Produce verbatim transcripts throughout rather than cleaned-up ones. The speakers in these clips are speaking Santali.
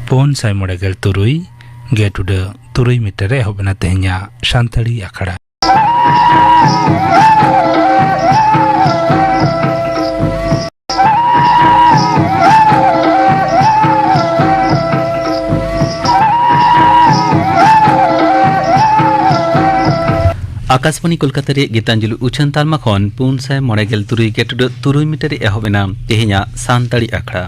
ᱯᱩᱱ ᱥᱟᱭ ᱢᱚᱬᱮ ᱜᱮᱞ ᱛᱩᱨᱩᱭ ᱜᱮᱴ ᱩᱰᱟᱹ ᱛᱩᱨᱩᱭ ᱢᱤᱴᱟᱨ ᱨᱮ ᱮᱦᱚᱵ ᱮᱱᱟ ᱛᱮᱦᱮᱧᱟᱜ ᱥᱟᱱᱛᱟᱲᱤ ᱟᱠᱷᱲᱟ᱾ ᱟᱠᱟᱥᱵᱟᱱᱤ ᱠᱳᱞᱠᱟᱛᱟ ᱨᱮᱭᱟᱜ ᱜᱤᱛᱟᱧᱡᱚᱞᱤ ᱩᱪᱷᱟᱹᱱ ᱛᱟᱞᱢᱟ ᱠᱷᱚᱱ ᱯᱩᱱ ᱥᱟᱭ ᱢᱚᱬᱮ ᱜᱮᱞ ᱛᱩᱨᱩᱭ ᱜᱮᱴ ᱩᱰᱟᱹ ᱛᱩᱨᱩᱭ ᱢᱤᱴᱟᱨ ᱨᱮ ᱮᱦᱚᱵ ᱮᱱᱟ ᱛᱮᱦᱮᱧᱟᱜ ᱥᱟᱱᱛᱟᱲᱤ ᱟᱠᱷᱲᱟ᱾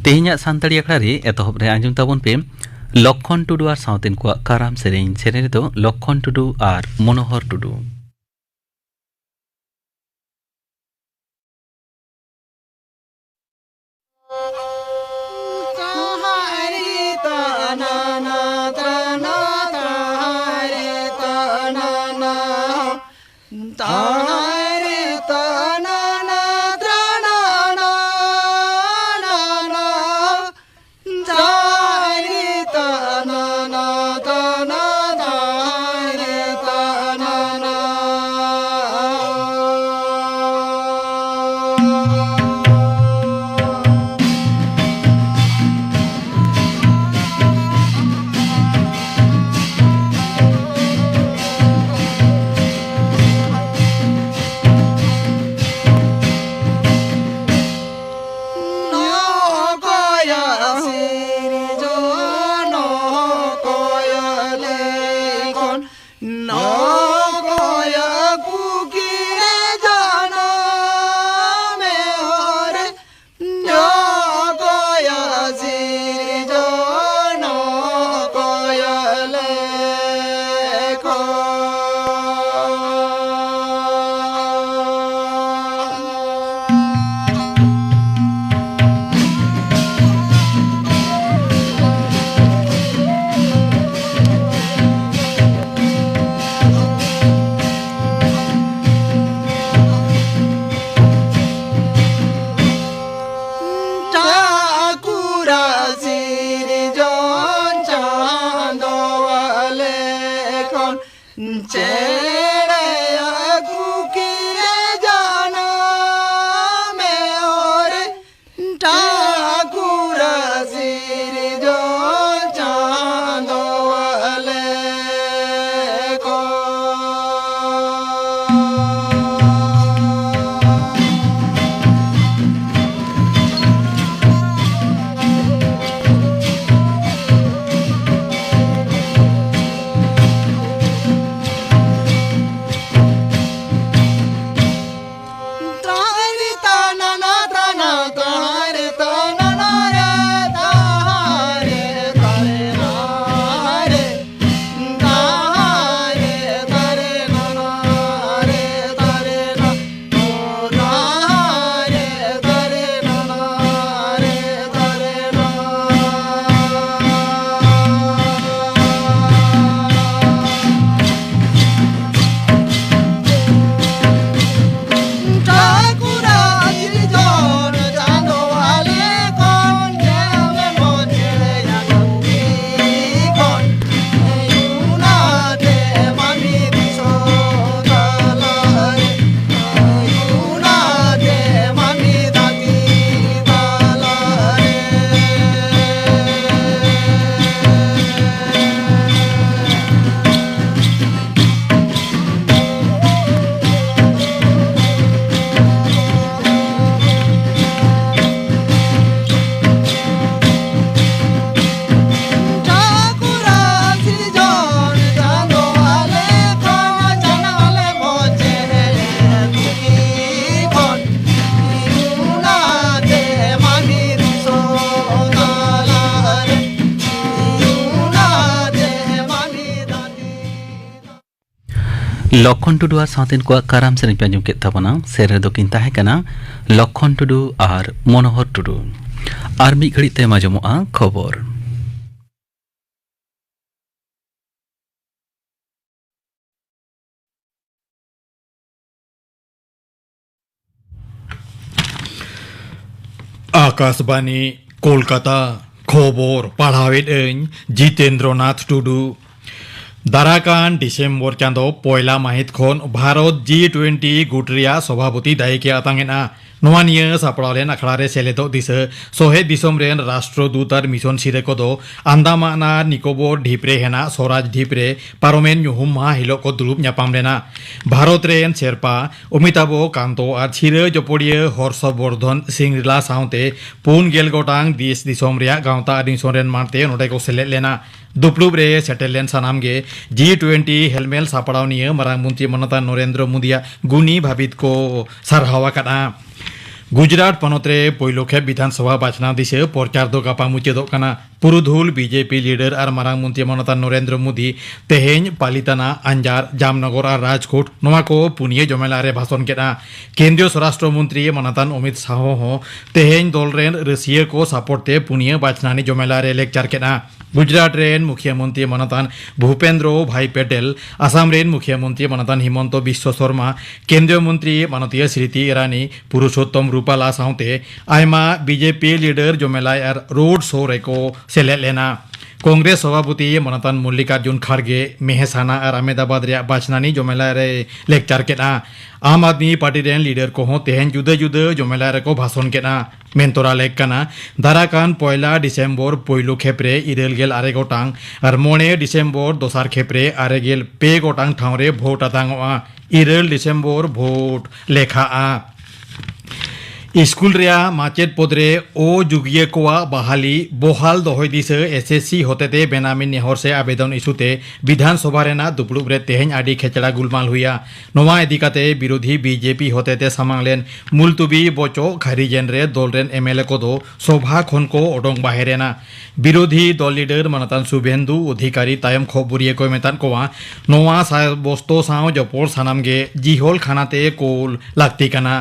ᱛᱮᱦᱮᱧᱟᱜ ᱥᱟᱱᱛᱟᱲᱤ ᱟᱠᱷᱲᱟ ᱨᱮ ᱮᱛᱚᱦᱚᱵ ᱨᱮ ᱟᱸᱡᱚᱢ ᱛᱟᱵᱚᱱ ᱯᱮ ᱞᱚᱠᱠᱷᱚᱱ ᱴᱩᱰᱩ ᱟᱨ ᱥᱟᱶᱛᱮᱱ ᱠᱚᱣᱟᱜ ᱠᱟᱨᱟᱢ ᱥᱮᱨᱮᱧ᱾ ᱥᱮᱨᱮᱧ ᱨᱮᱫᱚ ᱞᱚᱠᱠᱷᱚᱱ ᱴᱩᱰᱩ ᱟᱨ ᱢᱚᱱᱳᱦᱚᱨ ᱴᱩᱰᱩ᱾ ᱪᱮᱬᱮᱭᱟᱜ ᱠᱩᱠᱤᱨᱮ ᱡᱟᱱᱟᱢᱮ ᱚᱨ, ᱴᱷᱟᱹᱠᱩᱨ ᱥᱤᱨᱡᱚᱱ ᱪᱟᱸᱫᱚ ᱟᱞᱮ ᱠᱚ᱾ ᱞᱚᱠᱷᱚᱱ ᱴᱩᱰᱩ ᱟᱨ ᱥᱟᱶᱛᱮᱱ ᱠᱚᱣᱟᱜ ᱠᱟᱨᱟᱢ ᱥᱮᱨᱮᱧ ᱯᱮ ᱟᱸᱡᱚᱢ ᱠᱮᱫ ᱛᱟᱵᱚᱱᱟ᱾ ᱥᱮᱨᱮᱧ ᱨᱮᱫᱚ ᱠᱤᱱ ᱛᱟᱦᱮᱸ ᱠᱟᱱᱟ ᱞᱚᱠᱷᱚᱱ ᱴᱩᱰᱩ ᱟᱨ ᱢᱚᱱᱳᱦᱚᱨ ᱴᱩᱰᱩ᱾ ᱟᱨ ᱢᱤᱫ ᱜᱷᱟᱹᱲᱤᱡ ᱛᱟᱭᱚᱢ ᱟᱸᱡᱚᱢᱚᱜᱼᱟ ᱠᱷᱚᱵᱚᱨ᱾ ᱟᱠᱟᱥᱵᱟᱱᱤ, ᱠᱳᱞᱠᱟᱛᱟ᱾ ᱠᱷᱚᱵᱚᱨ ᱯᱟᱲᱦᱟᱣᱮᱫ ᱟᱹᱧ ᱡᱤᱛᱮᱱᱫᱨᱚᱱᱟᱛᱷ ᱴᱩᱰᱩ᱾ ᱫᱟᱨᱟᱠᱟᱱ ᱰᱤᱥᱮᱢᱵᱚᱨ ᱪᱟᱸᱫᱚ ᱯᱚᱭᱞᱟ ᱢᱟᱹᱦᱤᱛ ᱠᱷᱚᱱ ᱵᱷᱟᱨᱚᱛ ᱡᱤ ᱴᱩᱭᱮᱱᱴᱤ ᱜᱩᱴ ᱨᱮᱭᱟᱜ ᱥᱚᱵᱷᱟᱯᱚᱛᱤ ᱫᱟᱭᱤᱠᱮ ᱟᱛᱟᱝ ᱮᱫᱼᱟ᱾ ᱱᱚᱣᱟ ᱱᱤᱭᱟᱹ ᱥᱟᱯᱲᱟᱣ ᱞᱮᱱ ᱟᱠᱷᱲᱟ ᱨᱮ ᱥᱮᱞᱮᱫᱚᱜ ᱫᱤᱥᱟᱹ ᱥᱚᱦᱮᱫ ᱫᱤᱥᱚᱢ ᱨᱮᱱ ᱨᱟᱥᱴᱨᱚᱫᱩᱛ ᱟᱨ ᱢᱤᱥᱚᱱ ᱥᱤᱨᱟᱹ ᱠᱚᱫᱚ ᱟᱱᱫᱟᱢᱟᱱ ᱟᱨ ᱱᱤᱠᱳᱵᱚᱨ ᱰᱷᱤᱯ ᱨᱮ ᱦᱮᱱᱟᱜ ᱥᱚᱨᱟᱡᱽ ᱰᱷᱤᱯ ᱨᱮ ᱯᱟᱨᱚᱢᱮᱱ ᱧᱩᱦᱩᱢ ᱢᱟᱦᱟ ᱦᱤᱞᱳᱜ ᱠᱚ ᱫᱩᱲᱩᱵ ᱧᱟᱯᱟᱢ ᱞᱮᱱᱟ᱾ ᱵᱷᱟᱨᱚᱛ ᱨᱮᱱ ᱥᱮᱨᱯᱟ ᱚᱢᱤᱛᱟᱵᱷ ᱠᱟᱱᱛᱚ ᱟᱨ ᱥᱤᱨᱟᱹ ᱡᱚᱯᱚᱲᱤᱭᱟᱹ ᱦᱚᱨᱥᱚ ᱵᱚᱨᱫᱷᱚᱱ ᱥᱤᱝᱨᱤᱞᱟ ᱥᱟᱶᱛᱮ ᱯᱩᱱ ᱜᱮᱞ ᱜᱚᱴᱟᱝ ᱫᱮᱥ ᱫᱤᱥᱚᱢ ᱨᱮᱭᱟᱜ ᱜᱟᱶᱛᱟ ᱟᱹᱨᱤ ᱢᱤᱥᱚᱱ ᱨᱮᱱ ᱢᱟᱲᱛᱮ ᱱᱚᱰᱮ ᱠᱚ ᱥᱮᱞᱮᱫ ᱞᱮᱱᱟ᱾ ᱫᱩᱯᱲᱩᱵ ᱨᱮ ᱥᱮᱴᱮᱨ ᱞᱮᱱ ᱥᱟᱱᱟᱢ ᱜᱮ ᱡᱤ ᱴᱩᱭᱮᱱᱴᱤ ᱦᱮᱞᱢᱮᱞ ᱥᱟᱯᱲᱟᱣ ᱱᱤᱭᱟᱹ ᱢᱟᱨᱟᱝ ᱢᱚᱱᱛᱨᱤ ᱢᱟᱱᱚᱛᱟᱱ ᱱᱚᱨᱮᱱᱫᱨᱚ ᱢᱳᱫᱤᱭᱟᱜ ᱜᱩᱱᱤ ᱵᱷᱟᱵᱤᱛ ᱠᱚ ᱥᱟᱨᱦᱟᱣ ᱟᱠᱟᱫᱼᱟ᱾ ᱜᱩᱡᱽᱨᱟᱴ ᱯᱚᱱᱚᱛ ᱨᱮ ᱯᱳᱭᱞᱳ ᱠᱷᱮᱯ ᱵᱤᱫᱷᱟᱱ ᱥᱚᱵᱷᱟ ᱵᱟᱪᱷᱱᱟᱣ ᱫᱤᱥᱟᱹ ᱯᱨᱚᱪᱟᱨ ᱫᱚ ᱜᱟᱯᱟ ᱢᱩᱪᱟᱹᱫᱚᱜ ᱠᱟᱱᱟ᱾ ᱯᱩᱨᱩᱫᱷᱩᱞ ᱵᱤᱡᱮᱯᱤ ᱞᱤᱰᱟᱨ ᱟᱨ ᱢᱟᱨᱟᱝ ᱢᱚᱱᱛᱨᱤ ᱢᱟᱱᱚᱛᱟᱱ ᱱᱚᱨᱮᱱᱫᱨᱚ ᱢᱳᱫᱤ ᱛᱮᱦᱮᱧ ᱯᱟᱞᱤᱛᱟᱱᱟ, ᱟᱧᱡᱟᱨ, ᱡᱟᱢᱱᱚᱜᱚᱨ ᱟᱨ ᱨᱟᱡᱽᱠᱳᱴ ᱱᱚᱣᱟ ᱠᱚ ᱯᱩᱱᱭᱟᱹ ᱡᱚᱢᱮᱞᱟ ᱨᱮ ᱵᱷᱟᱥᱚᱱ ᱠᱮᱫᱼᱟ᱾ ᱠᱮᱱᱫᱨᱤᱭᱚ ᱥᱚᱨᱟᱥᱴᱨᱚ ᱢᱚᱱᱛᱨᱤ ᱢᱟᱱᱚᱛᱟᱱ ᱚᱢᱤᱛ ᱥᱟᱦᱚ ᱦᱚᱸ ᱛᱮᱦᱮᱧ ᱫᱚᱞ ᱨᱮᱱ ᱨᱟᱹᱥᱤᱭᱟᱹ ᱠᱚ ᱥᱟᱯᱚᱨᱴ ᱛᱮ ᱯᱩᱱᱭᱟᱹ ᱵᱟᱪᱷᱱᱟᱱᱤ ᱡᱚᱢᱮᱞᱟ ᱨᱮ ᱞᱮᱠᱪᱟᱨ ᱠᱮᱫᱼᱟ᱾ ᱜᱩᱡᱽᱨᱟᱴ ᱨᱮᱱ ᱢᱩᱠᱷᱭᱟᱹ ᱢᱚᱱᱛᱨᱤ ᱢᱟᱱᱚᱛᱟᱱ ᱵᱷᱩᱯᱮᱱᱫᱨᱚ ᱵᱷᱟᱭ ᱯᱮᱴᱮᱞ, ᱟᱥᱟᱢ ᱨᱮᱱ ᱢᱩᱠᱷᱭᱟᱹ ᱢᱚᱱᱛᱨᱤ ᱢᱟᱱᱚᱛᱟᱱ ᱦᱤᱢᱚᱱᱛᱚ ᱵᱤᱥᱥᱚ ᱥᱚᱨᱢᱟ, ᱠᱮᱱᱫᱨᱤᱭᱚ ᱢᱚᱱᱛᱨᱤ ᱢᱟᱱᱚᱛᱤᱭᱟᱹ ᱥᱨᱤᱛᱤ ᱤᱨᱟᱱᱤ, ᱯᱩᱨᱩᱥᱳᱛᱛᱚᱢ ᱨᱩᱯᱟᱞᱟ ᱥᱟᱶᱛᱮ ᱟᱭᱢᱟ ᱵᱤᱡᱮᱯᱤ ᱞᱤᱰᱟᱨ ᱡᱚᱢᱮᱞᱟᱭ ᱟᱨ ᱨᱳᱰ ᱥᱳ ᱨᱮᱠᱚ ᱥᱮᱞᱮᱫ ᱞᱮᱱᱟ᱾ ᱠᱚᱝᱜᱨᱮᱥ ᱥᱚᱵᱷᱟᱯᱚᱛᱤ ᱢᱟᱱᱚᱛᱟᱱ ᱢᱚᱞᱞᱤᱠᱟᱨᱡᱩᱱ ᱠᱷᱟᱲᱜᱮ ᱢᱮᱦᱮᱥᱟᱱᱟ ᱟᱨ ᱟᱦᱢᱮᱫᱟᱵᱟᱫᱽ ᱨᱮᱭᱟᱜ ᱵᱟᱪᱷᱱᱟᱱᱤ ᱡᱚᱢᱮᱞᱟ ᱨᱮ ᱞᱮᱠᱪᱟᱨ ᱠᱮᱫᱼᱟ᱾ ᱟᱢ ᱟᱫᱢᱤ ᱯᱟᱨᱴᱤ ᱨᱮᱱ ᱞᱤᱰᱟᱨ ᱠᱚᱦᱚᱸ ᱛᱮᱦᱮᱧ ᱡᱩᱫᱟᱹ ᱡᱩᱫᱟᱹ ᱡᱚᱢᱮᱞᱟ ᱨᱮᱠᱚ ᱵᱷᱟᱥᱚᱱ ᱠᱮᱫᱼᱟ᱾ ᱢᱮᱱᱛᱚᱨᱟ ᱞᱮᱠ ᱠᱟᱱᱟ, ᱫᱟᱨᱟᱠᱟᱱ ᱯᱚᱭᱞᱟ ᱰᱤᱥᱮᱢᱵᱚᱨ ᱯᱳᱭᱞᱳ ᱠᱷᱮᱯ ᱨᱮ ᱤᱨᱟᱹᱞ ᱜᱮᱞ ᱟᱨᱮ ᱜᱚᱴᱟᱝ ᱟᱨ ᱢᱚᱬᱮ ᱰᱤᱥᱮᱢᱵᱚᱨ ᱫᱚᱥᱟᱨ ᱠᱷᱮᱯ ᱨᱮ ᱟᱨᱮ ᱜᱮᱞ ᱯᱮ ᱜᱚᱴᱟᱝ ᱴᱷᱟᱶ ᱨᱮ ᱵᱷᱳᱴ ᱟᱛᱟᱝᱚᱜᱼᱟ᱾ ᱤᱨᱟᱹᱞ ᱰᱤᱥᱮᱢᱵᱚᱨ ᱵᱷᱳᱴ ᱞᱮᱠᱷᱟᱜᱼᱟ᱾ ᱤᱥᱠᱩᱞ ᱨᱮᱭᱟᱜ ᱢᱟᱪᱮᱫ ᱯᱚᱫᱽ ᱨᱮ ᱚᱡᱩᱜᱤᱭᱟᱹ ᱠᱚᱣᱟᱜ ᱵᱟᱦᱟᱞᱤ ᱵᱚᱦᱟᱞ ᱫᱚᱦᱚᱭ ᱫᱤᱥᱟᱹ ᱮᱥᱮᱥᱥᱤ ᱦᱚᱛᱮᱛᱮ ᱵᱮᱱᱟᱢᱤ ᱱᱮᱦᱚᱨ ᱥᱮ ᱟᱵᱮᱫᱚᱱ ᱤᱥᱩ ᱛᱮ ᱵᱤᱫᱷᱟᱱ ᱥᱚᱵᱷᱟ ᱨᱮᱱᱟᱜ ᱫᱩᱯᱲᱩᱵ ᱨᱮ ᱛᱮᱦᱮᱧ ᱟᱹᱰᱤ ᱠᱷᱮᱪᱲᱟ ᱜᱩᱞᱢᱟᱞ ᱦᱩᱭᱟ᱾ ᱱᱚᱣᱟ ᱤᱫᱤ ᱠᱟᱛᱮ ᱵᱤᱨᱳᱫᱷᱤ ᱵᱤᱡᱮᱯᱤ ᱦᱚᱛᱮᱛᱮ ᱥᱟᱢᱟᱝ ᱞᱮᱱ ᱢᱩᱞᱛᱩᱵᱤ ᱵᱚᱪᱚᱜ ᱠᱷᱟᱹᱨᱤᱡ ᱮᱱ ᱨᱮ ᱫᱚᱞ ᱨᱮᱱ ᱮᱢᱮᱞᱮ ᱠᱚᱫᱚ ᱥᱚᱵᱷᱟ ᱠᱷᱚᱱ ᱠᱚ ᱚᱰᱚᱝ ᱵᱟᱦᱮᱨ ᱮᱱᱟ᱾ ᱵᱤᱨᱳᱫᱷᱤ ᱫᱚᱞ ᱞᱤᱰᱟᱨ ᱢᱟᱱᱚᱛᱟᱱ ᱥᱩᱵᱷᱮᱱᱫᱩ ᱚᱫᱷᱤᱠᱟᱨᱤ ᱛᱟᱭᱚᱢ ᱠᱷᱚᱵᱚᱨᱤᱭᱟᱹ ᱠᱚᱭ ᱢᱮᱛᱟᱫ ᱠᱚᱣᱟ, ᱱᱚᱣᱟ ᱥᱟᱵᱚᱥᱛᱚ ᱥᱟᱶ ᱡᱚᱯᱚᱲ ᱥᱟᱱᱟᱢ ᱜᱮ ᱡᱤᱦᱚᱞ ᱠᱷᱟᱱᱟ ᱛᱮ ᱠᱳᱞ ᱞᱟᱹᱠᱛᱤ ᱠᱟᱱᱟ᱾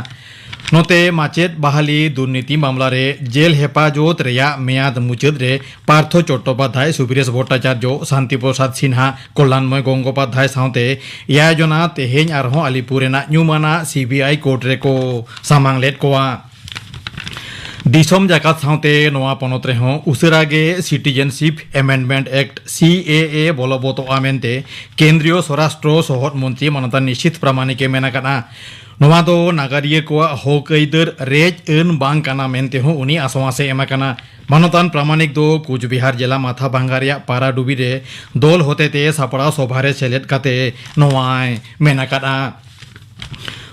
ᱱᱚᱛᱮ ᱢᱟᱪᱮᱫ ᱵᱟᱦᱟᱞᱤ ᱫᱩᱨᱱᱤᱛᱤ ᱢᱟᱢᱞᱟ ᱨᱮ ᱡᱮᱞ ᱦᱮᱯᱟᱡᱚᱛ ᱨᱮᱭᱟᱜ ᱢᱮᱭᱟᱫ ᱢᱩᱪᱟᱹᱫ ᱨᱮ ᱯᱟᱨᱛᱷᱚ ᱪᱚᱴᱴᱳᱯᱟᱫᱽᱫᱷᱟᱭ, ᱥᱩᱵᱤᱨᱮᱥ ᱵᱷᱚᱴᱴᱟᱪᱟᱨᱡᱚ, ᱥᱟᱱᱛᱤ ᱯᱨᱚᱥᱟᱫᱽ ᱥᱤᱱᱦᱟ, ᱠᱚᱞᱞᱟᱱᱢᱚᱭ ᱜᱚᱝᱜᱳᱯᱟᱫᱽᱫᱷᱟᱭ ᱥᱟᱶᱛᱮ ᱮᱭᱟᱭ ᱡᱚᱱᱟ ᱛᱮᱦᱮᱧ ᱟᱨᱦᱚᱸ ᱟᱞᱤᱯᱩᱨ ᱨᱮᱱᱟᱜ ᱧᱩᱢᱟᱱᱟᱜ ᱥᱤᱵᱤᱟᱭ ᱠᱳᱨᱴ ᱨᱮᱠᱚ ᱥᱟᱢᱟᱝ ᱞᱮᱫ ᱠᱚᱣᱟ᱾ ᱫᱤᱥᱚᱢ ᱡᱟᱠᱟᱛ ᱥᱟᱶᱛᱮ ᱱᱚᱣᱟ ᱯᱚᱱᱚᱛ ᱨᱮᱦᱚᱸ ᱩᱥᱟᱹᱨᱟ ᱜᱮ Citizenship Amendment Act, C A A, ᱵᱚᱞᱚᱵᱚᱛᱚᱜᱼᱟ ᱢᱮᱱᱛᱮ ᱠᱮᱱᱫᱨᱤᱭᱚ ᱥᱚᱨᱟᱥᱴᱨᱚ ᱥᱚᱦᱚᱫ ᱢᱚᱱᱛᱨᱤ ᱢᱟᱱᱚᱛᱟᱱ ᱱᱤᱥᱤᱛ ᱯᱨᱟᱢᱟᱱᱤᱠ ᱮ ᱢᱮᱱ ᱟᱠᱟᱫᱼᱟ᱾ ᱱᱚᱣᱟ ᱫᱚ ᱱᱟᱜᱟᱨᱤᱭᱟᱹ ᱠᱚᱣᱟᱜ ᱦᱚᱠ ᱟᱹᱭᱫᱟᱹᱨ ᱨᱮᱡ ᱟᱹᱱ ᱵᱟᱝ ᱠᱟᱱᱟ ᱢᱮᱱᱛᱮ ᱦᱚᱸ ᱩᱱᱤ ᱟᱥᱣᱟᱥ ᱮ ᱮᱢ ᱟᱠᱟᱱᱟ᱾ ᱢᱟᱱᱚᱛᱟᱱ ᱯᱨᱟᱢᱟᱱᱤᱠ ᱫᱚ ᱠᱩᱪᱵᱤᱦᱟᱨ ᱡᱮᱞᱟ ᱢᱟᱛᱷᱟᱵᱷᱟᱝᱜᱟ ᱨᱮᱭᱟᱜ ᱯᱟᱨᱟᱰᱩᱵᱤ ᱨᱮ ᱫᱚᱞ ᱦᱚᱛᱮᱛᱮ ᱥᱟᱯᱲᱟᱣ ᱥᱚᱵᱷᱟ ᱨᱮ ᱥᱮᱞᱮᱫ ᱠᱟᱛᱮ ᱱᱚᱣᱟᱭ ᱢᱮᱱ ᱟᱠᱟᱫᱼᱟ᱾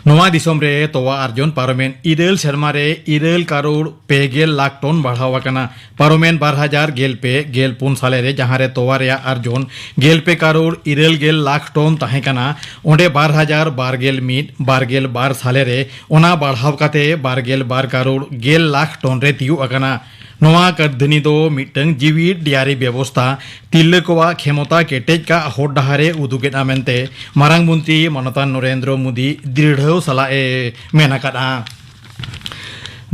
ᱱᱚᱣᱟ ᱫᱤᱥᱚᱢ ᱨᱮ ᱛᱚᱣᱟ ᱟᱨᱡᱚᱱ ᱯᱟᱨᱚᱢᱮᱱ ᱤᱨᱟᱹᱞ ᱥᱮᱨᱢᱟ ᱨᱮ ᱤᱨᱟᱹᱞ ᱠᱟᱨᱳᱲ ᱯᱮ ᱜᱮᱞ ᱞᱟᱠᱷ ᱴᱚᱱ ᱵᱟᱲᱦᱟᱣ ᱟᱠᱟᱱᱟ᱾ ᱯᱟᱨᱚᱢᱮᱱ ᱵᱟᱨ ᱦᱟᱡᱟᱨ ᱜᱮᱞ ᱯᱮ ᱜᱮᱞ ᱯᱩᱱ ᱥᱟᱞᱮ ᱨᱮ ᱡᱟᱦᱟᱸ ᱨᱮ ᱛᱚᱣᱟ ᱨᱮᱭᱟᱜ ᱟᱨᱡᱚᱱ ᱜᱮᱞ ᱯᱮ ᱠᱟᱨᱳᱲ ᱤᱨᱟᱹᱞ ᱜᱮᱞ ᱞᱟᱠᱷ ᱴᱚᱱ ᱛᱟᱦᱮᱸ ᱠᱟᱱᱟ, ᱚᱸᱰᱮ ᱵᱟᱨ ᱦᱟᱡᱟᱨ ᱵᱟᱨ ᱜᱮᱞ ᱢᱤᱫ ᱵᱟᱨ ᱜᱮᱞ ᱵᱟᱨ ᱥᱟᱞᱮ ᱨᱮ ᱚᱱᱟ ᱵᱟᱲᱦᱟᱣ ᱠᱟᱛᱮ ᱵᱟᱨ ᱜᱮᱞ ᱵᱟᱨ ᱠᱟᱨᱳᱲ ᱜᱮᱞ ᱞᱟᱠᱷ ᱴᱚᱱ ᱨᱮ ᱛᱤᱭᱩᱜ ᱟᱠᱟᱱᱟ᱾ ᱱᱚᱣᱟ ᱠᱟᱹᱨᱫᱷᱟᱹᱱᱤ ᱫᱚ ᱢᱤᱫᱴᱟᱝ ᱡᱤᱣᱤᱫ ᱰᱤᱭᱟᱨᱤ ᱵᱮᱵᱚᱥᱛᱷᱟ, ᱛᱤᱨᱞᱟᱹ ᱠᱚᱣᱟᱜ ᱠᱷᱮᱢᱚᱛᱟ ᱠᱮᱴᱮᱡ ᱠᱟᱜ ᱦᱚᱨ ᱰᱟᱦᱟᱨ ᱮ ᱩᱫᱩᱜ ᱮᱫᱼᱟ ᱢᱮᱱᱛᱮ ᱢᱟᱨᱟᱝ ᱢᱚᱱᱛᱨᱤ ᱢᱟᱱᱚᱛᱟᱱ ᱱᱚᱨᱮᱱᱫᱨᱚ ᱢᱳᱫᱤ ᱫᱨᱤᱲᱦᱟᱹᱣ ᱥᱟᱞᱟᱜ ᱮ ᱢᱮᱱ ᱟᱠᱟᱫᱼᱟ᱾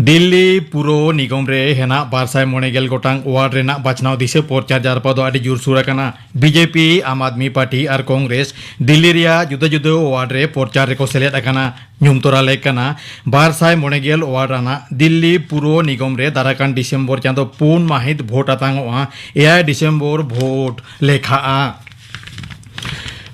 ᱫᱤᱞᱞᱤ ᱯᱩᱨᱚ ᱱᱤᱜᱚᱢ ᱨᱮ ᱦᱮᱱᱟᱜ ᱵᱟᱨ ᱥᱟᱭ ᱢᱚᱬᱮ ᱜᱮᱞ ᱜᱚᱴᱟᱝ ᱣᱟᱨᱰ ᱨᱮᱱᱟᱜ ᱵᱟᱪᱷᱱᱟᱣ ᱫᱤᱥᱟᱹ ᱯᱨᱚᱪᱟᱨ ᱡᱟᱨᱯᱟ ᱫᱚ ᱟᱹᱰᱤ ᱡᱳᱨᱥᱳᱨ ᱟᱠᱟᱱᱟ᱾ ᱵᱤᱡᱮᱯᱤ, ᱟᱢ ᱟᱫᱢᱤ ᱯᱟᱨᱴᱤ ᱟᱨ ᱠᱚᱝᱜᱨᱮᱥ ᱫᱤᱞᱞᱤ ᱨᱮᱭᱟᱜ ᱡᱩᱫᱟᱹ ᱡᱩᱫᱟᱹ ᱣᱟᱨᱰ ᱨᱮ ᱯᱨᱚᱪᱟᱨ ᱨᱮᱠᱚ ᱥᱮᱞᱮᱫ ᱟᱠᱟᱱᱟ᱾ ᱧᱩᱢ ᱛᱚᱨᱟ ᱞᱮᱠ ᱠᱟᱱᱟ, ᱵᱟᱨ ᱥᱟᱭ ᱢᱚᱬᱮ ᱜᱮᱞ ᱣᱟᱨᱰ ᱟᱱᱟᱜ ᱫᱤᱞᱞᱤ ᱯᱩᱨᱚ ᱱᱤᱜᱚᱢ ᱨᱮ ᱫᱟᱨᱟᱠᱟᱱ ᱰᱤᱥᱮᱢᱵᱚᱨ ᱪᱟᱸᱫᱚ ᱯᱩᱱ ᱢᱟᱹᱦᱤᱛ ᱵᱷᱳᱴ ᱟᱛᱟᱝᱚᱜᱼᱟ᱾ ᱮᱭᱟᱭ ᱰᱤᱥᱮᱢᱵᱚᱨ ᱵᱷᱳᱴ ᱞᱮᱠᱷᱟᱜᱼᱟ᱾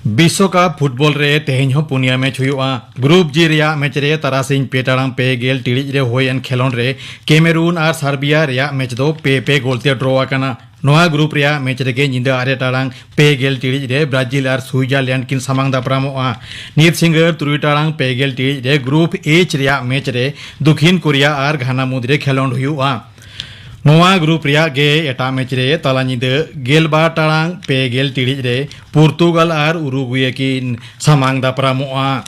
ᱵᱤᱥᱥᱚᱠᱟᱯ ᱯᱷᱩᱴᱵᱚᱞ ᱨᱮ ᱛᱮᱦᱮᱧ ᱦᱚᱸ ᱯᱩᱱᱭᱟ ᱢᱮᱪ ᱦᱩᱭᱩᱜᱼᱟ᱾ ᱜᱨᱩᱯ ᱡᱤ ᱨᱮᱭᱟᱜ ᱢᱮᱪ ᱨᱮ ᱛᱟᱨᱟᱥᱤᱧ ᱯᱮ ᱴᱟᱲᱟᱝ ᱯᱮ ᱜᱮᱞ ᱴᱤᱲᱤᱡ ᱨᱮ ᱦᱩᱭᱮᱱ ᱠᱷᱮᱞᱚᱸᱰ ᱨᱮ ᱠᱮᱢᱮᱨᱩᱱ ᱟᱨ ᱥᱟᱨᱵᱤᱭᱟ ᱨᱮᱭᱟᱜ ᱢᱮᱪ ᱫᱚ ᱯᱮ ᱯᱮ ᱜᱳᱞ ᱛᱮ ᱰᱨᱚ ᱟᱠᱟᱱᱟ᱾ ᱱᱚᱣᱟ ᱜᱨᱩᱯ ᱨᱮᱭᱟᱜ ᱢᱮᱪ ᱨᱮᱜᱮ ᱧᱤᱫᱟᱹ ᱟᱨᱮ ᱴᱟᱲᱟᱝ ᱯᱮ ᱜᱮᱞ ᱴᱤᱲᱤᱡ ᱨᱮ ᱵᱨᱟᱡᱤᱞ ᱟᱨ ᱥᱩᱭᱡᱟᱨᱞᱮᱱᱰ ᱠᱤᱱ ᱥᱟᱢᱟᱝ ᱫᱟᱯᱨᱟᱢᱚᱜᱼᱟ᱾ ᱧᱤᱫ ᱥᱤᱸᱜᱟᱹᱲ ᱛᱩᱨᱩᱭ ᱴᱟᱲᱟᱝ ᱯᱮ ᱜᱮᱞ ᱴᱤᱲᱤᱡ ᱨᱮ ᱜᱨᱩᱯ ᱮᱭᱤᱪ ᱨᱮᱭᱟᱜ ᱢᱮᱪ ᱨᱮ ᱫᱚᱠᱷᱤᱱ ᱠᱳᱨᱤᱭᱟ ᱟᱨ ᱜᱷᱟᱱᱟ ᱢᱩᱫᱽᱨᱮ ᱠᱷᱮᱞᱚᱸᱰ ᱦᱩᱭᱩᱜᱼᱟ᱾ ᱱᱚᱣᱟ ᱜᱨᱩᱯ ᱨᱮᱭᱟᱜ ᱜᱮ ᱮᱴᱟᱜ ᱢᱮᱪ ᱨᱮ ᱛᱟᱞᱟ ᱧᱤᱫᱟᱹ ᱜᱮᱞ ᱵᱟᱨ ᱴᱟᱲᱟᱝ ᱯᱮ ᱜᱮᱞ ᱴᱤᱲᱤᱡ ᱨᱮ ᱯᱚᱨᱛᱩᱜᱟᱞ ᱟᱨ ᱩᱨᱩᱜᱩᱭᱮ ᱠᱤᱱ ᱥᱟᱢᱟᱝ ᱫᱟᱯᱨᱟᱢᱚᱜᱼᱟ᱾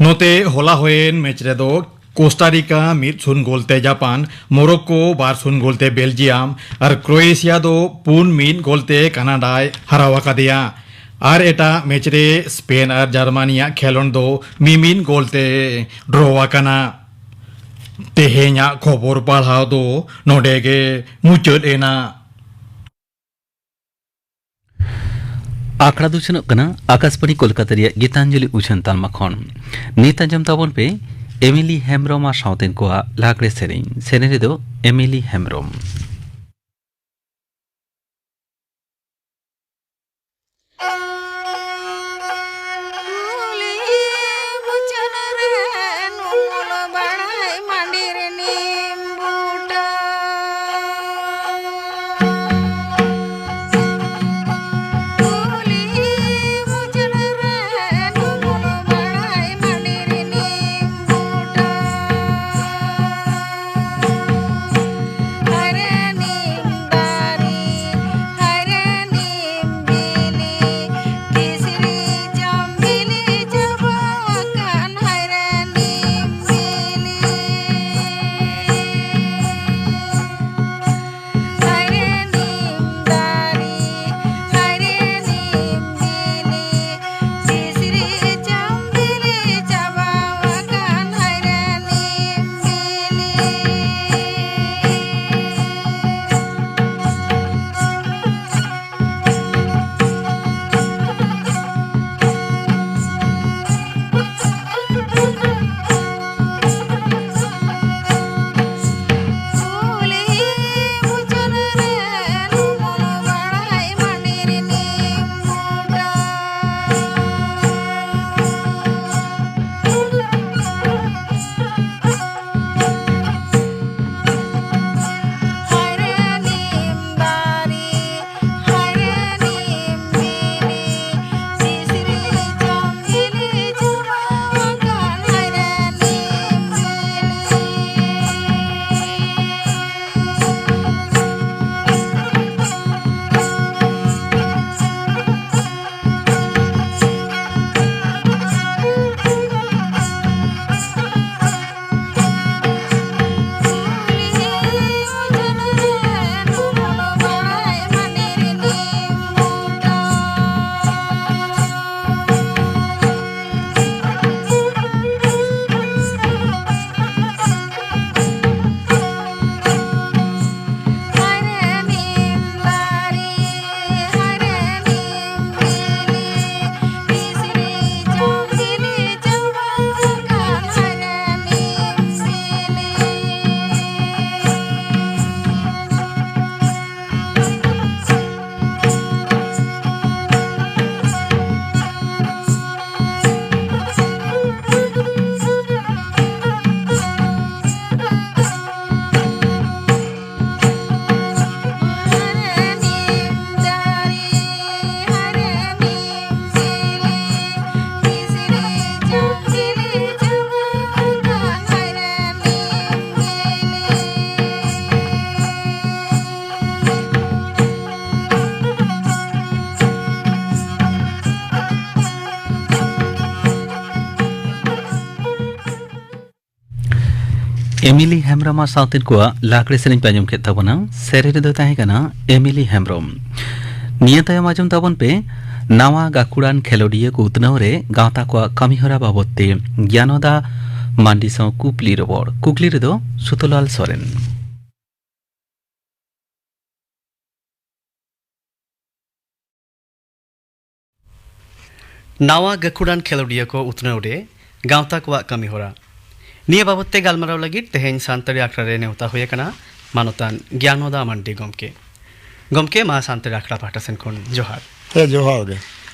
ᱱᱚᱛᱮ ᱦᱚᱞᱟ ᱦᱩᱭᱮᱱ ᱢᱮᱪ ᱨᱮᱫᱚ ᱠᱳᱥᱴᱟᱨᱤᱠᱟ ᱢᱤᱫ ᱥᱩᱱ ᱜᱳᱞ ᱛᱮ ᱡᱟᱯᱟᱱ, ᱢᱳᱨᱳᱠᱳ ᱵᱟᱨ ᱥᱩᱱ ᱜᱳᱞ ᱛᱮ ᱵᱮᱞᱡᱤᱭᱟᱢ ᱟᱨ ᱠᱨᱳᱭᱮᱥᱤᱭᱟ ᱫᱚ ᱯᱩᱱ ᱢᱤᱫ ᱜᱳᱞ ᱛᱮ ᱠᱟᱱᱟᱰᱟᱭ ᱦᱟᱨᱟᱣ ᱟᱠᱟᱫᱮᱭᱟ᱾ ᱟᱨ ᱮᱴᱟᱜ ᱢᱮᱪ ᱨᱮ ᱥᱯᱮᱱ ᱟᱨ ᱡᱟᱨᱢᱟᱱᱤᱭᱟᱜ ᱠᱷᱮᱞᱚᱸᱰ ᱫᱚ ᱢᱤᱢᱤᱫ ᱜᱳᱞ ᱛᱮ ᱰᱨᱚ ᱟᱠᱟᱱᱟ᱾ ᱛᱮᱦᱮᱧᱟᱜ ᱠᱷᱚᱵᱚᱨ ᱯᱟᱲᱦᱟᱣ ᱫᱚ ᱱᱚᱰᱮ ᱜᱮ ᱢᱩᱪᱟᱹᱫ ᱮᱱᱟ᱾ ᱟᱠᱷᱲᱟ ᱫᱚ ᱥᱮᱱᱚᱜ ᱠᱟᱱᱟ ᱟᱠᱟᱥᱵᱟᱬᱤ ᱠᱳᱞᱠᱟᱛᱟ ᱨᱮᱭᱟᱜ ᱜᱤᱛᱟᱧᱡᱚᱞᱤ ᱩᱪᱷᱟᱹᱱ ᱛᱟᱞᱢᱟ ᱠᱷᱚᱱ᱾ ᱱᱤᱛ ᱟᱸᱡᱚᱢ ᱛᱟᱵᱚᱱ ᱯᱮ ᱮᱢᱤᱞᱤ ᱦᱮᱢᱵᱽᱨᱚᱢ ᱟᱨ ᱥᱟᱶᱛᱮᱱ ᱠᱚᱣᱟᱜ ᱞᱟᱜᱽᱲᱮ ᱥᱮᱨᱮᱧ᱾ ᱥᱮᱨᱮᱧ ᱨᱮᱫᱚ ᱮᱢᱤᱞᱤ ᱦᱮᱢᱵᱽᱨᱚᱢ᱾ ᱮᱢᱤᱞᱤ ᱦᱮᱢᱵᱽᱨᱚᱢ ᱟᱨ ᱥᱟᱶᱛᱮᱱ ᱠᱚᱣᱟᱜ ᱞᱟᱜᱽᱲᱮ ᱥᱮᱨᱮᱧ ᱯᱮ ᱟᱸᱡᱚᱢ ᱠᱮᱫ ᱛᱟᱵᱚᱱᱟ᱾ ᱥᱮᱨᱮᱧ ᱨᱮᱫᱚ ᱛᱟᱦᱮᱸ ᱠᱟᱱᱟ ᱮᱢᱤᱞᱤ ᱦᱮᱢᱵᱽᱨᱚᱢ᱾ ᱱᱤᱭᱟᱹ ᱛᱟᱭᱚᱢ ᱟᱸᱡᱚᱢ ᱛᱟᱵᱚᱱ ᱯᱮ ᱱᱟᱣᱟ ᱜᱟᱹᱠᱷᱩᱲᱟᱱ ᱠᱷᱮᱞᱳᱰᱤᱭᱟᱹ ᱠᱚ ᱩᱛᱱᱟᱹᱣ ᱨᱮ ᱜᱟᱶᱛᱟ ᱠᱚᱣᱟᱜ ᱠᱟᱹᱢᱤᱦᱚᱨᱟ ᱵᱟᱵᱚᱫ ᱛᱮ ᱜᱮᱭᱟᱱᱚᱫᱟ ᱢᱟᱱᱰᱤ ᱥᱟᱶ ᱠᱩᱠᱞᱤ ᱨᱚᱯᱚᱲ᱾ ᱠᱩᱠᱞᱤ ᱨᱮᱫᱚ ᱥᱩᱛᱚᱞᱟᱞ ᱥᱚᱨᱮᱱ᱾ ᱱᱟᱣᱟ ᱜᱟᱹᱠᱷᱩᱲᱟᱱ ᱠᱷᱮᱞᱳᱰᱤᱭᱟᱹ ᱠᱚ ᱩᱛᱱᱟᱹᱣ ᱨᱮ ᱜᱟᱶᱛᱟ ᱠᱚᱣᱟᱜ ᱠᱟᱹᱢᱤᱦᱚᱨᱟ, ᱱᱤᱭᱟᱹ ᱵᱟᱵᱚᱫ ᱛᱮ ᱜᱟᱞᱢᱟᱨᱟᱣ ᱞᱟᱹᱜᱤᱫ ᱛᱮᱦᱮᱧ ᱥᱟᱱᱛᱟᱲᱤ ᱟᱠᱷᱲᱟ ᱨᱮ ᱱᱮᱣᱛᱟ ᱦᱩᱭ ᱟᱠᱟᱱᱟ ᱢᱟᱱᱚᱛᱟᱱ ᱜᱮᱭᱟᱱᱚᱫᱟ ᱢᱟᱱᱰᱤ ᱜᱚᱢᱠᱮ᱾ ᱜᱚᱢᱠᱮ, ᱢᱟ ᱥᱟᱱᱛᱟᱲᱤ ᱟᱠᱷᱲᱟ ᱯᱟᱦᱴᱟ ᱥᱮᱱ ᱠᱷᱚᱱ ᱡᱚᱦᱟᱨ᱾ ᱦᱮᱸ, ᱡᱚᱦᱟᱨ ᱜᱮ᱾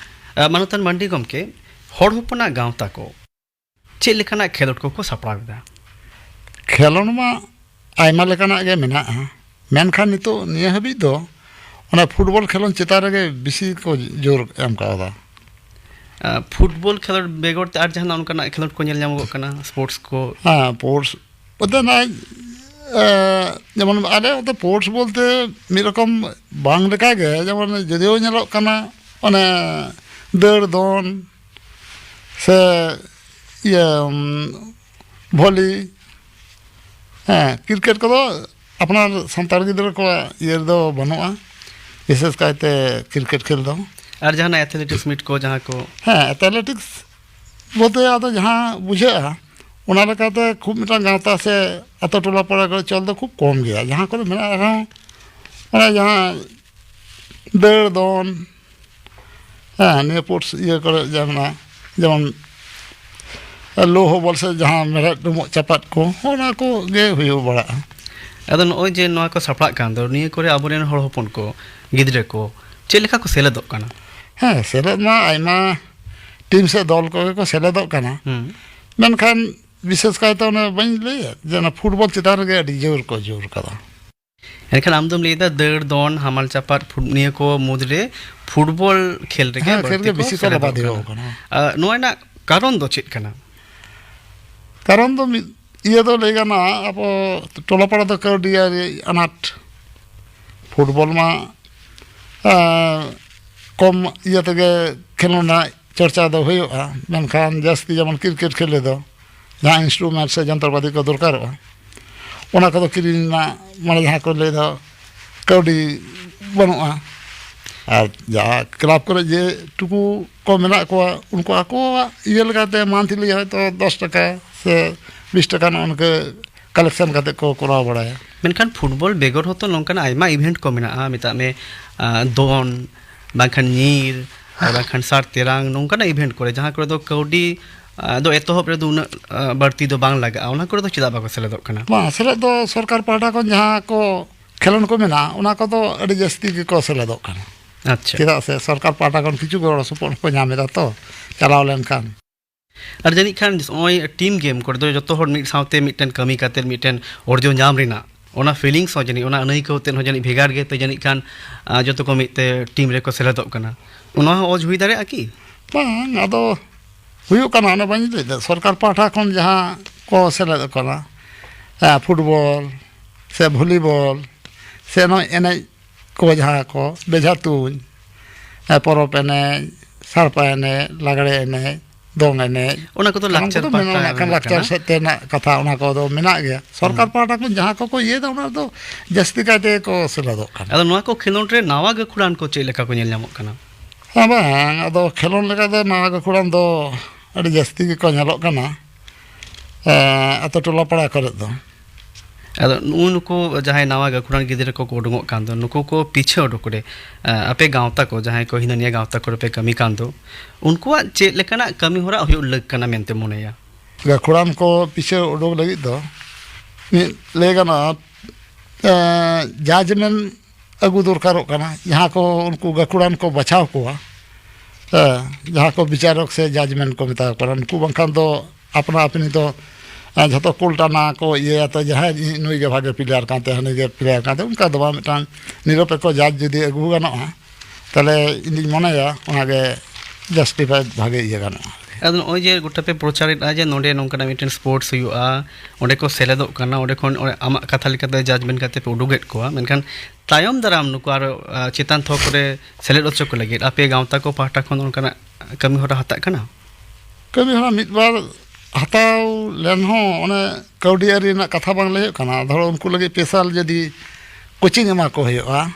ᱟ, ᱢᱟᱱᱚᱛᱟᱱ ᱢᱟᱱᱰᱤ ᱜᱚᱢᱠᱮ, ᱦᱚᱲ ᱦᱚᱯᱚᱱᱟᱜ ᱜᱟᱶᱛᱟ ᱠᱚ ᱪᱮᱫ ᱞᱮᱠᱟᱱᱟᱜ ᱠᱷᱮᱞᱳᱰ ᱠᱚᱠᱚ ᱥᱟᱯᱲᱟᱣ ᱮᱫᱟ? ᱠᱷᱮᱞᱳᱰ ᱢᱟ ᱟᱭᱢᱟ ᱞᱮᱠᱟᱱᱟᱜ ᱜᱮ ᱢᱮᱱᱟᱜᱼᱟ, ᱢᱮᱱᱠᱷᱟᱱ ᱱᱤᱛᱚᱜ ᱱᱤᱭᱟᱹ ᱦᱟᱹᱵᱤᱡ ᱫᱚ ᱚᱱᱟ ᱯᱷᱩᱴᱵᱚᱞ ᱠᱷᱮᱞᱳᱰ ᱪᱮᱛᱟᱱ ᱨᱮᱜᱮ ᱵᱮᱥᱤ ᱠᱚ ᱡᱳᱨ ᱮᱢ ᱠᱟᱣᱫᱟ᱾ ᱟ, ᱯᱷᱩᱴᱵᱚᱞ ᱠᱷᱮᱞᱳᱰ ᱵᱮᱜᱚᱨ ᱛᱮ ᱟᱨ ᱡᱟᱦᱟᱱᱟᱜ ᱚᱱᱠᱟᱱᱟᱜ ᱠᱷᱮᱞᱳᱰ ᱠᱚ ᱧᱮᱞ ᱧᱟᱢᱚᱜᱚᱜ ᱠᱟᱱᱟ, ᱥᱯᱳᱨᱴᱥ ᱠᱚ? ᱦᱮᱸ, ᱥᱯᱳᱨᱴᱥ ᱵᱚᱞᱛᱮ ᱱᱚᱜᱼᱚᱭ, ᱮ, ᱡᱮᱢᱚᱱ ᱟᱞᱮ ᱚᱱᱛᱮ ᱥᱯᱳᱨᱴᱥ ᱵᱚᱞᱛᱮ ᱢᱤᱫ ᱨᱚᱠᱚᱢ ᱵᱟᱝ ᱞᱮᱠᱟᱜᱮ, ᱡᱮᱢᱚᱱ ᱡᱳᱫᱤᱭᱳ ᱧᱮᱞᱚᱜ ᱠᱟᱱᱟ ᱚᱱᱮ ᱫᱟᱹᱲ ᱫᱚᱱ ᱥᱮ ᱤᱭᱟᱹ, ᱩᱢ, ᱵᱷᱚᱞᱤ, ᱦᱮᱸ, ᱠᱨᱤᱠᱮᱴ ᱠᱚᱫᱚ ᱟᱯᱱᱟᱨ ᱥᱟᱱᱛᱟᱲ ᱜᱤᱫᱽᱨᱟᱹ ᱠᱚᱣᱟᱜ ᱤᱭᱟᱹ ᱨᱮᱫᱚ ᱵᱟᱹᱱᱩᱜᱼᱟ, ᱵᱤᱥᱮᱥ ᱠᱟᱭᱛᱮ ᱠᱨᱤᱠᱮᱴ ᱠᱷᱮᱞ ᱫᱚ᱾ ᱟᱨ ᱡᱟᱦᱟᱱᱟᱜ ᱮᱛᱷᱞᱮᱴᱤᱠᱥ ᱢᱤᱴ ᱠᱚ ᱡᱟᱦᱟᱸ ᱠᱚ? ᱦᱮᱸ, ᱮᱛᱷᱞᱮᱴᱤᱠᱥ ᱵᱚᱞᱛᱮ ᱟᱫᱚ ᱡᱟᱦᱟᱸ ᱵᱩᱡᱷᱟᱹᱜᱼᱟ, ᱚᱱᱟ ᱞᱮᱠᱟᱛᱮ ᱠᱷᱩᱵ ᱢᱤᱫᱴᱟᱝ ᱜᱟᱶᱛᱟ ᱥᱮ ᱟᱛᱳ ᱴᱚᱞᱟ ᱯᱟᱲᱟ ᱠᱚᱨᱮ ᱪᱚᱞ ᱫᱚ ᱠᱷᱩᱵ ᱠᱚᱢ ᱜᱮᱭᱟ᱾ ᱡᱟᱦᱟᱸ ᱠᱚᱨᱮ ᱢᱮᱱᱟᱜ ᱨᱮᱦᱚᱸ, ᱚᱱᱟ ᱡᱟᱦᱟᱸ ᱫᱟᱹᱲ ᱫᱚᱱ, ᱦᱮᱸ, ᱱᱤᱭᱟᱹ ᱥᱯᱳᱨᱴᱥ ᱤᱭᱟᱹ ᱠᱚᱨᱮ ᱡᱟ ᱢᱮᱱᱟᱜᱼᱟ, ᱡᱮᱢᱚᱱ ᱞᱳ ᱦᱚᱵᱚᱞ ᱥᱮ ᱡᱟᱦᱟᱸ ᱢᱮᱲᱦᱮᱫ ᱰᱩᱢᱵᱩᱜ ᱪᱟᱯᱟᱫ ᱠᱚ, ᱚᱱᱟ ᱠᱚᱜᱮ ᱦᱩᱭᱩᱜ ᱵᱟᱲᱟᱜᱼᱟ᱾ ᱟᱫᱚ ᱱᱚᱜᱼᱚᱭ ᱡᱮ ᱱᱚᱣᱟ ᱠᱚ ᱥᱟᱯᱲᱟᱜ ᱠᱟᱱ ᱫᱚ, ᱱᱤᱭᱟᱹ ᱠᱚᱨᱮ ᱟᱵᱚᱨᱮᱱ ᱦᱚᱲ ᱦᱚᱯᱚᱱ ᱠᱚ, ᱜᱤᱫᱽᱨᱟᱹ ᱠᱚ ᱪᱮᱫ ᱞᱮᱠᱟ ᱠᱚ ᱥᱮᱞᱮᱫᱚᱜ ᱠᱟᱱᱟ? ᱦᱮᱸ, ᱥᱮᱞᱮᱫ ᱢᱟ ᱟᱭᱢᱟ ᱴᱤᱢ ᱥᱮ ᱫᱚᱞ ᱠᱚᱜᱮ ᱠᱚ ᱥᱮᱞᱮᱫᱚᱜ ᱠᱟᱱᱟ᱾ ᱦᱩᱸ᱾ ᱢᱮᱱᱠᱷᱟᱱ ᱵᱤᱥᱮᱥ ᱠᱟᱭᱛᱮ ᱚᱱᱮ ᱵᱟᱹᱧ ᱞᱟᱹᱭᱮᱫ ᱡᱮ ᱚᱱᱟ ᱯᱷᱩᱴᱵᱚᱞ ᱪᱮᱛᱟᱱ ᱨᱮᱜᱮ ᱟᱹᱰᱤ ᱡᱳᱨ ᱠᱚ ᱡᱳᱨ ᱠᱟᱫᱟ᱾ ᱮᱱᱠᱷᱟᱱ ᱟᱢ ᱫᱚᱢ ᱞᱟᱹᱭᱫᱟ ᱫᱟᱹᱲ, ᱫᱚᱱ, ᱦᱟᱢᱟᱞ ᱪᱟᱯᱟᱫ, ᱯᱷᱩᱴ-, ᱱᱤᱭᱟᱹ ᱠᱚ ᱢᱩᱫᱽᱨᱮ ᱯᱷᱩᱴᱵᱚᱞ ᱠᱷᱮᱞ ᱨᱮᱜᱮ ᱦᱮᱸ, ᱠᱷᱮᱞ ᱵᱟᱹᱲᱛᱤ ᱜᱮ ᱠᱚ ᱵᱮᱥᱤ ᱠᱚ ᱥᱮᱞᱮᱫᱚᱜ ᱞᱟᱵᱟᱫ ᱦᱩᱭᱩᱜ ᱠᱟᱱᱟ᱾ ᱠᱟᱱᱟ᱾ ᱟᱨ ᱱᱚᱣᱟ ᱨᱮᱱᱟᱜ ᱠᱟᱨᱚᱱ ᱫᱚ ᱪᱮᱫ ᱠᱟᱱᱟ? ᱠᱟᱨᱚᱱ ᱫᱚ ᱢᱤᱫ ᱤᱭᱟᱹ ᱫᱚ ᱞᱟᱹᱭ ᱜᱟᱱᱚᱜᱼᱟ, ᱟᱵᱚ ᱴᱚᱞᱟ ᱯᱟᱲᱟ ᱫᱚ ᱠᱟᱹᱣᱰᱤ ᱟᱹᱨᱤ ᱟᱱᱟᱴ᱾ ᱯᱷᱩᱴᱵᱚᱞ ᱢᱟ, ᱟᱸ, ᱠᱚᱢ ᱤᱭᱟᱹ ᱛᱮᱜᱮ ᱠᱷᱮᱞᱳᱸᱰ ᱨᱮᱱᱟᱜ ᱪᱚᱨᱪᱟ ᱫᱚ ᱦᱩᱭᱩᱜᱼᱟ, ᱢᱮᱱᱠᱷᱟᱱ ᱡᱟᱹᱥᱛᱤ ᱡᱮᱢᱚᱱ ᱠᱨᱤᱠᱮᱴ ᱠᱷᱮᱞ ᱨᱮᱫᱚ ᱡᱟᱦᱟᱸ ᱤᱱᱥᱴᱨᱩᱢᱮᱱᱴ ᱥᱮ ᱡᱚᱱᱛᱨᱚᱯᱟᱹᱛᱤ ᱠᱚ ᱫᱚᱨᱠᱟᱨᱚᱜᱼᱟ, ᱚᱱᱟ ᱠᱚᱫᱚ ᱠᱤᱨᱤᱧ ᱨᱮᱱᱟᱜ, ᱢᱟᱱᱮ, ᱡᱟᱦᱟᱸ ᱠᱚ ᱞᱟᱹᱭ ᱫᱚ ᱠᱟᱹᱣᱰᱤ ᱵᱟᱹᱱᱩᱜᱼᱟ᱾ ᱟᱨ ᱡᱟᱦᱟᱸ ᱠᱞᱟᱵᱽ ᱠᱚᱨᱮ ᱡᱮ ᱴᱩᱠᱩ ᱠᱚ ᱢᱮᱱᱟᱜ ᱠᱚᱣᱟ, ᱩᱱᱠᱩ ᱟᱠᱚᱣᱟᱜ ᱤᱭᱟᱹ ᱞᱮᱠᱟᱛᱮ ᱢᱟᱱᱛᱷᱞᱤ ᱦᱚᱭᱛᱳ ᱫᱚᱥ ᱴᱟᱠᱟ ᱥᱮ ᱵᱤᱥ ᱴᱟᱠᱟ ᱱᱚᱜᱼᱚ ᱱᱚᱝᱠᱟ ᱠᱟᱞᱮᱠᱥᱚᱱ ᱠᱟᱛᱮ ᱠᱚ ᱠᱚᱨᱟᱣ ᱵᱟᱲᱟᱭᱟ᱾ ᱢᱮᱱᱠᱷᱟᱱ ᱯᱷᱩᱴᱵᱚᱞ ᱵᱮᱜᱚᱨ ᱦᱚᱸᱛᱚ ᱱᱚᱝᱠᱟᱱᱟᱜ ᱟᱭᱢᱟ ᱤᱵᱷᱮᱱᱴ ᱠᱚ ᱢᱮᱱᱟᱜᱼᱟ, ᱢᱮᱛᱟᱜ ᱢᱮ, ᱟᱸ, ᱫᱚᱱ, ᱵᱟᱝᱠᱷᱟᱱ ᱧᱤᱨ, ᱟᱨ ᱵᱟᱝᱠᱷᱟᱱ ᱥᱟᱨ ᱛᱮᱨᱟᱝ, ᱱᱚᱝᱠᱟᱱᱟᱜ ᱤᱵᱷᱮᱱᱴ ᱠᱚᱨᱮ, ᱡᱟᱦᱟᱸ ᱠᱚᱨᱮ ᱫᱚ ᱠᱟᱹᱣᱰᱤ, ᱟᱸ, ᱫᱚ ᱮᱛᱚᱦᱚᱵ ᱨᱮᱫᱚ ᱩᱱᱟᱹᱜ, ᱟᱸ, ᱵᱟᱹᱲᱛᱤ ᱫᱚ ᱵᱟᱝ ᱞᱟᱜᱟᱜᱼᱟ, ᱚᱱᱟ ᱠᱚᱨᱮ ᱫᱚ ᱪᱮᱫᱟᱜ ᱵᱟᱠᱚ ᱥᱮᱞᱮᱫᱚᱜ ᱠᱟᱱᱟ? ᱵᱟᱝ, ᱥᱮᱞᱮᱫ ᱫᱚ ᱥᱚᱨᱠᱟᱨ ᱯᱟᱦᱴᱟ ᱠᱷᱚᱱ ᱡᱟᱦᱟᱸ ᱠᱚ ᱠᱷᱮᱞᱳᱰ ᱠᱚ ᱢᱮᱱᱟᱜᱼᱟ, ᱚᱱᱟ ᱠᱚᱫᱚ ᱟᱹᱰᱤ ᱡᱟᱹᱥᱛᱤ ᱜᱮᱠᱚ ᱥᱮᱞᱮᱫᱚᱜ ᱠᱟᱱᱟ᱾ ᱟᱪᱪᱷᱟ᱾ ᱪᱮᱫᱟᱜ ᱥᱮ ᱥᱚᱨᱠᱟᱨ ᱯᱟᱦᱴᱟ ᱠᱷᱚᱱ ᱠᱤᱪᱷᱩ ᱜᱚᱲᱚ ᱥᱚᱯᱚᱦᱚᱫ ᱦᱚᱸᱠᱚ ᱧᱟᱢ ᱮᱫᱟ ᱛᱚ, ᱪᱟᱞᱟᱣ ᱞᱮᱱᱠᱷᱟᱱ᱾ ᱟᱨ ᱡᱟᱹᱱᱤᱡ ᱠᱷᱟᱱ ᱱᱚᱜᱼᱚᱭ ᱴᱤᱢ ᱜᱮᱢ ᱠᱚᱨᱮ ᱫᱚ ᱡᱚᱛᱚ ᱦᱚᱲ ᱢᱤᱫ ᱥᱟᱶᱛᱮ ᱢᱤᱫᱴᱮᱱ ᱠᱟᱹᱢᱤ ᱠᱟᱛᱮ ᱢᱤᱫᱴᱮᱱ ᱚᱨᱡᱚ ᱧᱟᱢ ᱨᱮᱱᱟᱜ ᱚᱱᱟ ᱯᱷᱤᱞᱤᱝᱥ ᱦᱚᱸ ᱡᱟᱹᱱᱤᱡ, ᱚᱱᱟ ᱟᱹᱱᱟᱹᱭᱠᱟᱹᱣ ᱛᱮᱫ ᱦᱚᱸ ᱡᱟᱹᱱᱤᱡ ᱵᱷᱮᱜᱟᱨ ᱜᱮ, ᱛᱚ ᱡᱟᱹᱱᱤᱡ ᱠᱷᱟᱱ, ᱟᱸ, ᱡᱚᱛᱚ ᱠᱚ ᱢᱤᱫ ᱛᱮ ᱴᱤᱢ ᱨᱮᱠᱚ ᱥᱮᱞᱮᱫᱚᱜ ᱠᱟᱱᱟ᱾ ᱚᱱᱟ ᱦᱚᱸ ᱚᱡᱽ ᱦᱩᱭ ᱫᱟᱲᱮᱭᱟᱜᱼᱟ ᱠᱤ? ᱵᱟᱝ, ᱟᱫᱚ ᱦᱩᱭᱩᱜ ᱠᱟᱱᱟ, ᱚᱱᱟ ᱵᱟᱹᱧ ᱞᱟᱹᱭᱫᱟ, ᱥᱚᱨᱠᱟᱨ ᱯᱟᱦᱴᱟ ᱠᱷᱚᱱ ᱡᱟᱦᱟᱸ ᱠᱚ ᱥᱮᱞᱮᱫᱚᱜ ᱠᱟᱱᱟ, ᱦᱮᱸ, ᱯᱷᱩᱴᱵᱚᱞ ᱥᱮ ᱵᱷᱚᱞᱤᱵᱚᱞ ᱥᱮ ᱱᱚᱜᱼᱚᱭ ᱮᱱᱮᱡ ᱠᱚ, ᱡᱟᱦᱟᱸ ᱠᱚ ᱵᱮᱡᱷᱟ ᱛᱩᱧ, ᱦᱮᱸ, ᱯᱚᱨᱚᱵᱽ ᱮᱱᱮᱡ, ᱥᱟᱲᱯᱟ ᱮᱱᱮᱡ, ᱞᱟᱜᱽᱲᱮ ᱮᱱᱮᱡ, ᱫᱚᱝ ᱮᱱᱮᱡ, ᱚᱱᱟ ᱠᱚᱫᱚ ᱥᱟᱱᱟᱢ ᱞᱟᱠᱪᱟᱨ ᱠᱚᱫᱚ ᱯᱟᱦᱴᱟ ᱢᱮᱱᱟᱜᱼᱟ, ᱢᱮᱱᱟᱜ ᱠᱷᱟᱱ ᱨᱮᱱᱟᱜ ᱞᱟᱠᱪᱟᱨ ᱠᱟᱱᱟ᱾ ᱥᱮᱫ ᱛᱮ ᱨᱮᱱᱟᱜ ᱠᱟᱛᱷᱟ, ᱚᱱᱟ ᱠᱚᱫᱚ ᱢᱮᱱᱟᱜ ᱜᱮᱭᱟ᱾ ᱥᱚᱨᱠᱟᱨ ᱦᱩᱸ᱾ ᱯᱟᱦᱴᱟ ᱠᱷᱚᱱ ᱡᱟᱦᱟᱸ ᱠᱚᱠᱚ ᱤᱭᱟᱹᱭᱮᱫᱟ, ᱚᱱᱟ ᱨᱮᱫᱚ ᱡᱟᱹᱥᱛᱤ ᱠᱟᱭᱛᱮ ᱠᱚ ᱥᱮᱞᱮᱫᱚᱜ ᱠᱟᱱᱟ᱾ ᱟᱫᱚ ᱱᱚᱣᱟ ᱠᱚ ᱠᱷᱮᱞᱳᱰ ᱨᱮ ᱱᱟᱣᱟ ᱜᱟᱹᱠᱷᱩᱲᱟᱱ ᱠᱚ ᱪᱮᱫ ᱞᱮᱠᱟ ᱠᱚ ᱧᱮᱞ ᱧᱟᱢᱚᱜ ᱠᱟᱱᱟ? ᱦᱮᱸ, ᱵᱟᱝ, ᱟᱫᱚ ᱠᱷᱮᱞᱳᱰ ᱞᱮᱠᱟ ᱫᱚ ᱱᱟᱣᱟ ᱜᱟᱹᱠᱷᱩᱲᱟᱱ ᱫᱚ ᱟᱹᱰᱤ ᱡᱟᱹᱥᱛᱤ ᱜᱮᱠᱚ ᱧᱮᱞᱚᱜ ᱠᱟᱱᱟ, ᱮᱸ, ᱟᱛᱳ ᱴᱚᱞᱟ ᱯᱟᱲᱟ ᱠᱚᱨᱮ ᱫᱚ᱾ ᱟᱫᱚ ᱱᱩᱜᱼᱩ ᱱᱩᱠᱩ ᱡᱟᱦᱟᱸᱭ ᱱᱟᱣᱟ ᱜᱟᱹᱠᱷᱩᱲᱟᱱ ᱜᱤᱫᱽᱨᱟᱹ ᱠᱚᱠᱚ ᱩᱰᱩᱝᱚᱜ ᱠᱟᱱ ᱫᱚ, ᱱᱩᱠᱩ ᱠᱚ ᱯᱤᱪᱷᱟᱹ ᱩᱰᱩᱠ ᱨᱮ, ᱮᱸ, ᱟᱯᱮ ᱜᱟᱶᱛᱟ ᱠᱚ, ᱡᱟᱦᱟᱸᱭ ᱠᱚ ᱦᱤᱱᱟᱹ ᱱᱤᱭᱟᱹ ᱜᱟᱶᱛᱟ ᱠᱚᱨᱮ ᱯᱮ ᱠᱟᱹᱢᱤ ᱠᱟᱱ ᱫᱚ, ᱩᱱᱠᱩᱣᱟᱜ ᱪᱮᱫ ᱞᱮᱠᱟᱱᱟᱜ ᱠᱟᱹᱢᱤ ᱦᱚᱨᱟ ᱦᱩᱭᱩᱜ ᱞᱟᱹᱠ ᱠᱟᱱᱟ ᱢᱮᱱᱛᱮ ᱢᱚᱱᱮᱭᱟ? ᱜᱟᱹᱠᱷᱩᱲᱟᱱ ᱠᱚ ᱯᱤᱪᱷᱟᱹ ᱩᱰᱩᱠ ᱞᱟᱹᱜᱤᱫ ᱫᱚ ᱢᱤᱫ ᱞᱟᱹᱭ ᱜᱟᱱᱚᱜᱼᱟ, ᱮᱸ, ᱡᱟᱡᱽᱢᱮᱱ ᱟᱹᱜᱩ ᱫᱚᱨᱠᱟᱨᱚᱜ ᱠᱟᱱᱟ᱾ ᱡᱟᱦᱟᱸ ᱠᱚ ᱩᱱᱠᱩ ᱜᱟᱹᱠᱷᱩᱲᱟᱱ ᱠᱚ ᱵᱟᱪᱷᱟᱣ ᱠᱚᱣᱟ, ᱦᱮᱸ, ᱡᱟᱦᱟᱸ ᱠᱚ ᱵᱤᱪᱟᱨᱚᱠ ᱥᱮ ᱡᱟᱡᱽᱢᱮᱱ ᱠᱚ ᱢᱮᱛᱟ ᱠᱚ ᱠᱟᱱᱟ, ᱩᱱᱠᱩ ᱵᱟᱝᱠᱷᱟᱱ ᱫᱚ ᱟᱯᱱᱟ ᱟᱹᱯᱱᱤ ᱫᱚ, ᱮᱸ, ᱡᱷᱚᱛᱚ ᱠᱩᱞ ᱴᱟᱱᱟ ᱠᱚ ᱤᱭᱟᱹᱭᱟ, ᱛᱚ ᱡᱟᱦᱟᱸᱭ ᱱᱩᱭ ᱜᱮ ᱵᱷᱟᱜᱮ ᱯᱞᱮᱭᱟᱨ ᱠᱟᱱ ᱛᱟᱭᱟ, ᱦᱟᱹᱱᱤ ᱜᱮ ᱯᱞᱮᱭᱟᱨ ᱠᱟᱱ ᱛᱟᱭᱟ, ᱚᱱᱠᱟ ᱫᱚ ᱵᱟᱝ᱾ ᱢᱤᱫᱴᱟᱝ ᱱᱤᱨᱚᱯᱮᱠᱠᱷᱚ ᱡᱟᱡᱽ ᱡᱩᱫᱤ ᱟᱹᱜᱩ ᱜᱟᱱᱚᱜᱼᱟ, ᱛᱟᱦᱚᱞᱮ ᱤᱧ ᱫᱩᱧ ᱢᱚᱱᱮᱭᱟ ᱚᱱᱟᱜᱮ ᱡᱟᱥᱴᱤᱯᱷᱟᱭ ᱵᱷᱟᱜᱮ ᱤᱭᱟᱹ ᱜᱟᱱᱚᱜᱼᱟ᱾ ᱟᱫᱚ ᱱᱚᱜᱼᱚᱭ ᱡᱮ ᱜᱚᱴᱟ ᱯᱮ ᱯᱨᱚᱪᱟᱨᱮᱫᱼᱟ ᱡᱮ ᱱᱚᱸᱰᱮ ᱱᱚᱝᱠᱟᱱᱟᱜ ᱢᱤᱫᱴᱮᱱ ᱥᱯᱳᱨᱴᱥ ᱦᱩᱭᱩᱜᱼᱟ, ᱚᱸᱰᱮ ᱠᱚ ᱥᱮᱞᱮᱫᱚᱜ ᱠᱟᱱᱟ, ᱚᱸᱰᱮ ᱠᱷᱚᱱ ᱚᱸᱰᱮ ᱟᱢᱟᱜ ᱠᱟᱛᱷᱟ ᱞᱮᱠᱟᱛᱮ ᱡᱟᱡᱽᱢᱮᱱᱴ ᱠᱟᱛᱮ ᱯᱮ ᱩᱰᱩᱠᱮᱫ ᱠᱚᱣᱟ, ᱢᱮᱱᱠᱷᱟᱱ ᱛᱟᱭᱚᱢ ᱫᱟᱨᱟᱢ ᱱᱩᱠᱩ ᱟᱨᱚ, ᱟ, ᱪᱮᱛᱟᱱ ᱛᱷᱚᱠ ᱨᱮ ᱥᱮᱞᱮᱫ ᱦᱚᱪᱚ ᱠᱚ ᱞᱟᱹᱜᱤᱫ ᱟᱯᱮ ᱜᱟᱶᱛᱟ ᱠᱚ ᱯᱟᱦᱴᱟ ᱠᱷᱚᱱ ᱚᱱᱠᱟᱱᱟᱜ ᱠᱟᱹᱢᱤ ᱦᱚᱨᱟ ᱦᱟᱛᱟᱜ ᱠᱟᱱᱟ? ᱠᱟᱹᱢᱤ ᱦᱚᱨᱟ ᱢᱤᱫ ᱵᱟᱨ ᱦᱟᱛᱟᱣ ᱞᱮᱱ ᱦᱚᱸ ᱚᱱᱮ ᱠᱟᱹᱣᱰᱤ ᱟᱹᱨᱤ ᱨᱮᱱᱟᱜ ᱠᱟᱛᱷᱟ ᱵᱟᱝ ᱞᱟᱹᱭ ᱦᱩᱭᱩᱜ ᱠᱟᱱᱟ᱾ ᱫᱷᱚᱨᱚ ᱩᱱᱠᱩ ᱞᱟᱹᱜᱤᱫ ᱥᱯᱮᱥᱟᱞ ᱡᱩᱫᱤ ᱠᱳᱪᱤᱝ ᱮᱢᱟ ᱠᱚ ᱦᱩᱭᱩᱜᱼᱟ,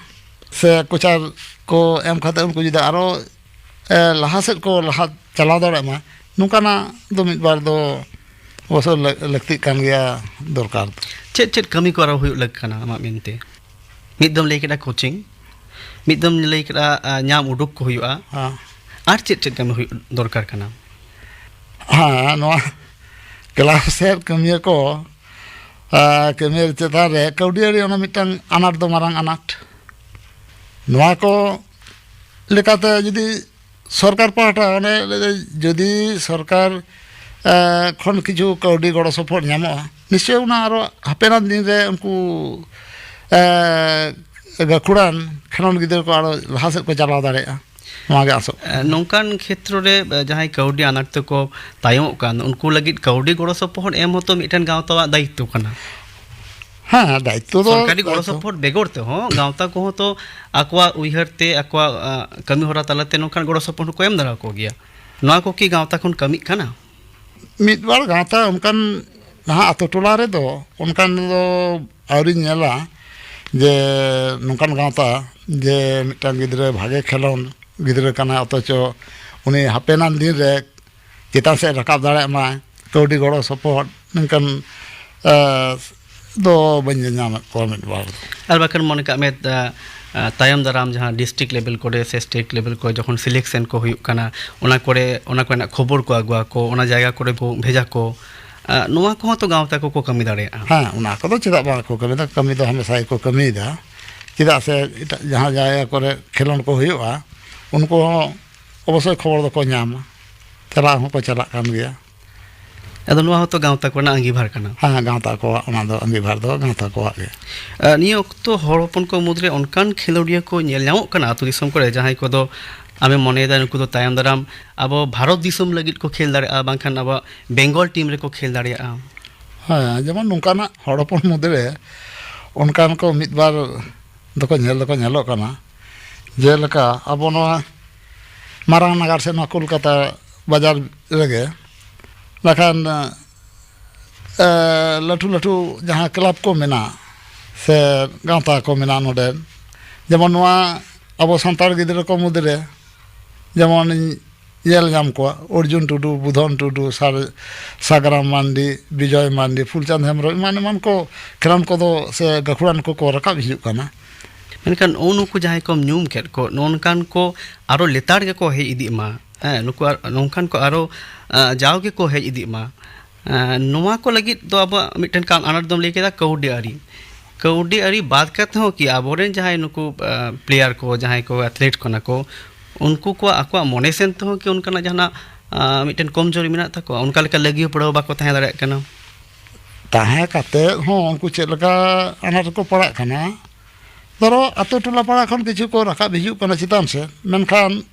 ᱥᱮ ᱠᱳᱪᱟᱨ ᱠᱚ ᱮᱢ ᱠᱟᱛᱮ ᱩᱱᱠᱩ ᱡᱩᱫᱤ ᱟᱨᱚ, ᱮ, ᱞᱟᱦᱟ ᱥᱮᱫ ᱠᱚ ᱞᱟᱦᱟ ᱪᱟᱞᱟᱣ ᱫᱟᱲᱮᱭᱟᱜ ᱢᱟ, ᱱᱚᱝᱠᱟᱱᱟᱜ ᱫᱚ ᱢᱤᱫ ᱵᱟᱨ ᱫᱚ ᱚᱵᱚᱥᱥᱳᱭ ᱞᱟᱹ-, ᱞᱟᱹᱠᱛᱤᱜ ᱠᱟᱱ ᱜᱮᱭᱟ, ᱫᱚᱨᱠᱟᱨ ᱫᱚ᱾ ᱪᱮᱫ ᱪᱮᱫ ᱠᱟᱹᱢᱤ ᱠᱚ ᱟᱨᱚ ᱦᱩᱭᱩᱜ ᱞᱟᱹᱠ ᱠᱟᱱᱟ ᱟᱢᱟᱜ ᱢᱮᱱᱛᱮ? ᱢᱤᱫ ᱫᱚᱢ ᱞᱟᱹᱭ ᱠᱮᱫᱟ ᱠᱳᱪᱤᱝ, ᱢᱤᱫ ᱫᱚᱢ ᱞᱟᱹᱭ ᱠᱮᱫᱟ, ᱟ, ᱧᱟᱢ ᱩᱰᱩᱠ ᱠᱚ ᱦᱩᱭᱩᱜᱼᱟ᱾ ᱦᱮᱸ᱾ ᱟᱨ ᱪᱮᱫ ᱪᱮᱫ ᱠᱟᱹᱢᱤ ᱦᱩᱭᱩᱜ ᱫᱚᱨᱠᱟᱨ ᱠᱟᱱᱟ? ᱦᱮᱸ, ᱱᱚᱣᱟ ᱠᱞᱟᱵᱽ ᱥᱮᱫ ᱠᱟᱹᱢᱤᱭᱟᱹ ᱠᱚ, ᱟ, ᱠᱟᱹᱢᱤᱭᱟᱹ ᱪᱮᱛᱟᱱ ᱨᱮ ᱠᱟᱹᱣᱰᱤ ᱟᱹᱨᱤ ᱚᱱᱟ ᱢᱤᱫᱴᱟᱝ ᱟᱱᱟᱴ ᱫᱚ ᱢᱟᱨᱟᱝ ᱟᱱᱟᱴ᱾ ᱱᱚᱣᱟ ᱠᱚ ᱞᱮᱠᱟᱛᱮ ᱡᱩᱫᱤ ᱥᱚᱨᱠᱟᱨ ᱯᱟᱦᱴᱟ ᱚᱱᱮ ᱡᱩᱫᱤ ᱥᱚᱨᱠᱟᱨ, ᱮ, ᱠᱷᱚᱱ ᱠᱤᱪᱷᱩ ᱠᱟᱹᱣᱰᱤ ᱜᱚᱲᱚ ᱥᱚᱯᱚᱦᱚᱫ ᱧᱟᱢᱚᱜᱼᱟ, ᱱᱤᱥᱪᱚᱭ ᱚᱱᱟ ᱟᱨᱚ ᱦᱟᱯᱮᱱᱟᱜ ᱫᱤᱱ ᱨᱮ ᱩᱱᱠᱩ, ᱮ, ᱜᱟᱹᱠᱷᱩᱲᱟᱱ ᱠᱷᱮᱞᱳᱰ ᱜᱤᱫᱽᱨᱟᱹ ᱠᱚ ᱟᱨᱚ ᱞᱟᱦᱟ ᱥᱮᱫ ᱠᱚ ᱪᱟᱞᱟᱣ ᱫᱟᱲᱮᱭᱟᱜᱼᱟ, ᱱᱚᱣᱟ ᱜᱮ ᱟᱥᱚᱜ ᱮ, ᱠᱟᱱᱟ᱾ ᱱᱚᱝᱠᱟᱱ ᱠᱷᱮᱛᱨᱚ ᱨᱮ, ᱮ, ᱡᱟᱦᱟᱸᱭ ᱠᱟᱹᱣᱰᱤ ᱟᱱᱟᱴ ᱛᱮᱠᱚ ᱛᱟᱭᱚᱢᱚᱜ ᱠᱟᱱ, ᱩᱱᱠᱩ ᱞᱟᱹᱜᱤᱫ ᱠᱟᱹᱣᱰᱤ ᱜᱚᱲᱚ ᱥᱚᱯᱚᱦᱚᱫ ᱮᱢ ᱦᱚᱸᱛᱚ ᱢᱤᱫᱴᱮᱱ ᱜᱟᱶᱛᱟᱣᱟᱜ ᱫᱟᱭᱤᱛᱛᱚ ᱠᱟᱱᱟ᱾ ᱦᱮᱸ, ᱫᱟᱭᱤᱛᱛᱚ ᱫᱚ ᱥᱚᱨᱠᱟᱨᱤ ᱜᱚᱲᱚ ᱫᱟᱭᱤᱛᱛᱚ᱾ ᱥᱚᱯᱚᱦᱚᱫ ᱵᱮᱜᱚᱨ ᱛᱮᱦᱚᱸ ᱜᱟᱶᱛᱟ ᱠᱚᱦᱚᱸ ᱛᱚ ᱟᱠᱚᱣᱟᱜ ᱩᱭᱦᱟᱹᱨ ᱛᱮ, ᱟᱠᱚᱣᱟᱜ, ᱟ, ᱠᱟᱹᱢᱤ ᱦᱚᱨᱟ ᱛᱟᱞᱟᱛᱮ ᱱᱚᱝᱠᱟᱱ ᱜᱚᱲᱚ ᱥᱚᱯᱚᱦᱚᱫ ᱠᱚ ᱮᱢ ᱫᱟᱲᱮ ᱟᱠᱚ ᱜᱮᱭᱟ᱾ ᱱᱚᱣᱟ ᱠᱚ ᱠᱤ ᱜᱟᱶᱛᱟ ᱠᱷᱚᱱ ᱠᱟᱹᱢᱤᱜ ᱠᱟᱱᱟ? ᱢᱤᱫ ᱵᱟᱨ ᱜᱟᱶᱛᱟ ᱚᱱᱠᱟᱱ ᱱᱟᱦᱟᱜ ᱟᱛᱳ ᱴᱚᱞᱟ ᱨᱮᱫᱚ ᱚᱱᱠᱟᱱ ᱫᱚ ᱟᱹᱣᱨᱤᱧ ᱧᱮᱞᱟ ᱡᱮ ᱱᱚᱝᱠᱟᱱ ᱜᱟᱶᱛᱟ ᱡᱮ ᱢᱤᱫᱴᱟᱝ ᱜᱤᱫᱽᱨᱟᱹ ᱵᱷᱟᱜᱮ ᱠᱷᱮᱞᱳᱱᱰ ᱜᱤᱫᱽᱨᱟᱹ ᱠᱟᱱᱟᱭ, ᱚᱛᱷᱚᱪᱚ ᱩᱱᱤ ᱦᱟᱯᱮᱱᱟᱜ ᱫᱤᱱ ᱨᱮ ᱪᱮᱛᱟᱱ ᱥᱮᱫ ᱨᱟᱠᱟᱵ ᱫᱟᱲᱮᱭᱟᱜ ᱢᱟᱭ, ᱠᱟᱹᱣᱰᱤ ᱜᱚᱲᱚ ᱥᱚᱯᱚᱦᱚᱫ ᱱᱚᱝᱠᱟᱱ, ᱮ, ᱫᱚ ᱵᱟᱹᱧ ᱧᱮᱞ ᱧᱟᱢᱮᱫ ᱠᱚᱣᱟ ᱢᱤᱫ ᱵᱟᱨ ᱫᱚ᱾ ᱟᱨ ᱵᱟᱠᱷᱟᱱ ᱢᱚᱱᱮ ᱠᱟᱜ ᱢᱮ, ᱟ, ᱟ, ᱛᱟᱭᱚᱢ ᱫᱟᱨᱟᱢ ᱡᱟᱦᱟᱸ ᱰᱤᱥᱴᱨᱤᱠᱴ ᱞᱮᱵᱮᱞ ᱠᱚᱨᱮ ᱥᱮ ᱥᱴᱮᱴ ᱞᱮᱵᱮᱞ ᱠᱚ ᱡᱚᱠᱷᱚᱱ ᱥᱤᱞᱮᱠᱥᱮᱱ ᱠᱚ ᱦᱩᱭᱩᱜ ᱠᱟᱱᱟ, ᱚᱱᱟ ᱠᱚᱨᱮ, ᱚᱱᱟ ᱠᱚᱨᱮᱱᱟᱜ ᱠᱷᱚᱵᱚᱨ ᱠᱚ ᱟᱹᱜᱩᱣᱟᱠᱚ, ᱚᱱᱟ ᱡᱟᱭᱜᱟ ᱠᱚᱨᱮ ᱵᱚ ᱵᱷᱮᱡᱟ ᱠᱚ, ᱟ, ᱱᱚᱣᱟ ᱠᱚᱦᱚᱸ ᱛᱚ ᱜᱟᱶᱛᱟ ᱠᱚᱠᱚ ᱠᱟᱹᱢᱤ ᱫᱟᱲᱮᱭᱟᱜᱼᱟ᱾ ᱦᱮᱸ, ᱚᱱᱟ ᱠᱚᱫᱚ ᱪᱮᱫᱟᱜ ᱵᱟᱝ ᱠᱚ ᱠᱟᱹᱢᱤ ᱫᱟ? ᱠᱟᱹᱢᱤ ᱫᱚ ᱦᱟᱢᱮᱥᱟ ᱜᱮᱠᱚ ᱠᱟᱹᱢᱤᱭᱮᱫᱟ᱾ ᱪᱮᱫᱟᱜ ᱥᱮ ᱮᱴᱟᱜ ᱡᱟᱦᱟᱸ ᱡᱟᱭᱜᱟ ᱠᱚᱨᱮ ᱠᱷᱮᱞᱳᱰ ᱠᱚ ᱦᱩᱭᱩᱜᱼᱟ, ᱩᱱᱠᱩ ᱦᱚᱸ ᱚᱵᱚᱥᱥᱳᱭ ᱠᱷᱚᱵᱚᱨ ᱫᱚᱠᱚ ᱧᱟᱢᱟ, ᱪᱟᱞᱟᱣ ᱦᱚᱸᱠᱚ ᱪᱟᱞᱟᱜ ᱠᱟᱱ ᱜᱮᱭᱟ᱾ ᱟᱫᱚ ᱱᱚᱣᱟ ᱦᱚᱸᱛᱚ ᱜᱟᱶᱛᱟ ᱠᱚᱨᱮᱱᱟᱜ ᱟᱸᱜᱤᱵᱷᱟᱨ ᱠᱟᱱᱟ᱾ ᱦᱮᱸ, ᱜᱟᱶᱛᱟ ᱠᱚᱣᱟᱜ, ᱚᱱᱟ ᱫᱚ ᱟᱸᱜᱤᱵᱷᱟᱨ ᱫᱚ ᱜᱟᱶᱛᱟ ᱠᱚᱣᱟᱜ ᱜᱮ᱾ ᱟ, ᱱᱤᱭᱟᱹ ᱚᱠᱛᱚ ᱦᱚᱲ ᱦᱚᱯᱚᱱ ᱠᱚ ᱢᱩᱫᱽᱨᱮ ᱚᱱᱠᱟᱱ ᱠᱷᱮᱞᱳᱰᱤᱭᱟᱹ ᱠᱚ ᱧᱮᱞ ᱧᱟᱢᱚᱜ ᱠᱟᱱᱟ ᱟᱹᱛᱩ ᱫᱤᱥᱚᱢ ᱠᱚᱨᱮ, ᱡᱟᱦᱟᱸᱭ ᱠᱚᱫᱚ ᱟᱢᱮᱢ ᱢᱚᱱᱮᱭᱮᱫᱟ ᱱᱩᱠᱩ ᱫᱚ ᱛᱟᱭᱚᱢ ᱫᱟᱨᱟᱢ ᱟᱵᱚ ᱵᱷᱟᱨᱚᱛ ᱫᱤᱥᱚᱢ ᱞᱟᱹᱜᱤᱫ ᱠᱚ ᱠᱷᱮᱞ ᱫᱟᱲᱮᱭᱟᱜᱼᱟ, ᱵᱟᱝᱠᱷᱟᱱ ᱟᱵᱚᱣᱟᱜ ᱵᱮᱝᱜᱚᱞ ᱴᱤᱢ ᱨᱮᱠᱚ ᱠᱷᱮᱞ ᱫᱟᱲᱮᱭᱟᱜᱼᱟ? ᱦᱮᱸ, ᱡᱮᱢᱚᱱ ᱱᱚᱝᱠᱟᱱᱟᱜ ᱦᱚᱲ ᱦᱚᱯᱚᱱ ᱢᱩᱫᱽᱨᱮ ᱚᱱᱠᱟᱱ ᱠᱚ ᱢᱤᱫ ᱵᱟᱨ ᱫᱚᱠᱚ ᱧᱮᱞ ᱫᱚᱠᱚ ᱧᱮᱞᱚᱜ ᱠᱟᱱᱟ᱾ ᱡᱮᱞᱮᱠᱟ ᱟᱵᱚ ᱱᱚᱣᱟ ᱢᱟᱨᱟᱝ ᱱᱟᱜᱟᱨ ᱥᱮ ᱱᱚᱣᱟ ᱠᱳᱞᱠᱟᱛᱟ ᱵᱟᱡᱟᱨ ᱨᱮᱜᱮ ᱵᱟᱠᱷᱟᱱ ᱞᱟᱹᱴᱩ ᱞᱟᱹᱴᱩ ᱡᱟᱦᱟᱸ ᱠᱞᱟᱵᱽ ᱠᱚ ᱢᱮᱱᱟᱜ ᱥᱮ ᱜᱟᱶᱛᱟ ᱠᱚ ᱢᱮᱱᱟᱜ ᱱᱚᱰᱮ, ᱡᱮᱢᱚᱱ ᱱᱚᱣᱟ ᱟᱵᱚ ᱥᱟᱱᱛᱟᱲ ᱜᱤᱫᱽᱨᱟᱹ ᱠᱚ ᱢᱩᱫᱽᱨᱮ ᱡᱮᱢᱚᱱ ᱤᱧ ᱧᱮᱞ ᱧᱟᱢ ᱠᱚᱣᱟ, ᱚᱨᱡᱩᱱ ᱴᱩᱰᱩ, ᱵᱩᱫᱷᱚᱱ ᱴᱩᱰᱩ, ᱥᱟᱨ-, ᱥᱟᱜᱽᱨᱟᱢ ᱢᱟᱱᱰᱤ, ᱵᱤᱡᱚᱭ ᱢᱟᱱᱰᱤ, ᱯᱷᱩᱞᱪᱟᱸᱫᱽ ᱦᱮᱢᱵᱨᱚᱢ, ᱮᱢᱟᱱ ᱮᱢᱟᱱ ᱠᱚ ᱠᱷᱮᱞᱳᱱ ᱠᱚᱫᱚ ᱥᱮ ᱜᱟᱹᱠᱷᱩᱲᱟᱱ ᱠᱚᱠᱚ ᱨᱟᱠᱟᱵ ᱦᱤᱡᱩᱜ ᱠᱟᱱᱟ᱾ ᱢᱮᱱᱠᱷᱟᱱ ᱱᱩᱜᱼᱩ ᱱᱩᱠᱩ ᱡᱟᱦᱟᱸᱭ ᱠᱚᱢ ᱧᱩᱢ ᱠᱮᱫ ᱠᱚ, ᱱᱚᱝᱠᱟᱱ ᱠᱚ ᱟᱨᱚ ᱞᱮᱛᱟᱲ ᱜᱮᱠᱚ ᱦᱮᱡ ᱤᱫᱤᱜ ᱢᱟ᱾ ᱦᱮᱸ, ᱱᱩᱠᱩ ᱟᱨ ᱱᱚᱝᱠᱟᱱ ᱠᱚ ᱟᱨᱚ ᱡᱟᱣ ᱜᱮᱠᱚ ᱦᱮᱡ ᱤᱫᱤᱜ ᱢᱟ᱾ ᱱᱚᱣᱟ ᱠᱚ ᱞᱟᱹᱜᱤᱫ ᱫᱚ ᱟᱵᱚᱣᱟᱜ ᱢᱤᱫᱴᱮᱱ ᱠᱟᱱ ᱟᱱᱟᱴ ᱫᱚᱢ ᱞᱟᱹᱭ ᱠᱮᱫᱟ ᱠᱟᱹᱣᱰᱤ ᱟᱹᱨᱤ᱾ ᱠᱟᱹᱣᱰᱤ ᱟᱹᱨᱤ ᱵᱟᱫ ᱠᱟᱛᱮ ᱦᱚᱸ ᱠᱤ ᱟᱵᱚᱨᱮᱱ ᱡᱟᱦᱟᱸᱭ ᱱᱩᱠᱩ ᱯᱞᱮᱭᱟᱨ ᱠᱚ, ᱡᱟᱦᱟᱸᱭ ᱠᱚ ᱮᱛᱷᱞᱮᱴ ᱠᱟᱱᱟ ᱠᱚ, ᱩᱱᱠᱩ ᱠᱚᱣᱟᱜ ᱟᱠᱚᱣᱟᱜ ᱢᱚᱱᱮ ᱥᱮᱱ ᱛᱮᱦᱚᱸ ᱠᱤ ᱚᱱᱠᱟᱱᱟᱜ ᱡᱟᱦᱟᱱᱟᱜ ᱢᱤᱫᱴᱮᱱ ᱠᱚᱢᱡᱳᱨᱤ ᱢᱮᱱᱟᱜ ᱛᱟᱠᱚᱣᱟ? ᱚᱱᱠᱟ ᱞᱮᱠᱟ ᱞᱟᱹᱜᱤ ᱦᱚᱯᱲᱟᱹᱣ ᱵᱟᱠᱚ ᱛᱟᱦᱮᱸ ᱫᱟᱲᱮᱭᱟᱜ ᱠᱟᱱᱟ᱾ ᱛᱟᱦᱮᱸ ᱠᱟᱛᱮ ᱦᱚᱸ ᱩᱱᱠᱩ ᱪᱮᱫ ᱞᱮᱠᱟ ᱟᱱᱟᱴ ᱨᱮᱠᱚ ᱯᱟᱲᱟᱜ ᱠᱟᱱᱟ᱾ ᱫᱷᱚᱨᱚ ᱟᱛᱳ ᱴᱚᱞᱟ ᱯᱟᱲᱟ ᱠᱷᱚᱱ ᱠᱤᱪᱷᱩ ᱠᱚ ᱨᱟᱠᱟᱵ ᱦᱤᱡᱩᱜ ᱠᱟᱱᱟ ᱪᱮᱛᱟᱱ ᱥᱮᱫ, ᱢᱮᱱᱠᱷᱟᱱ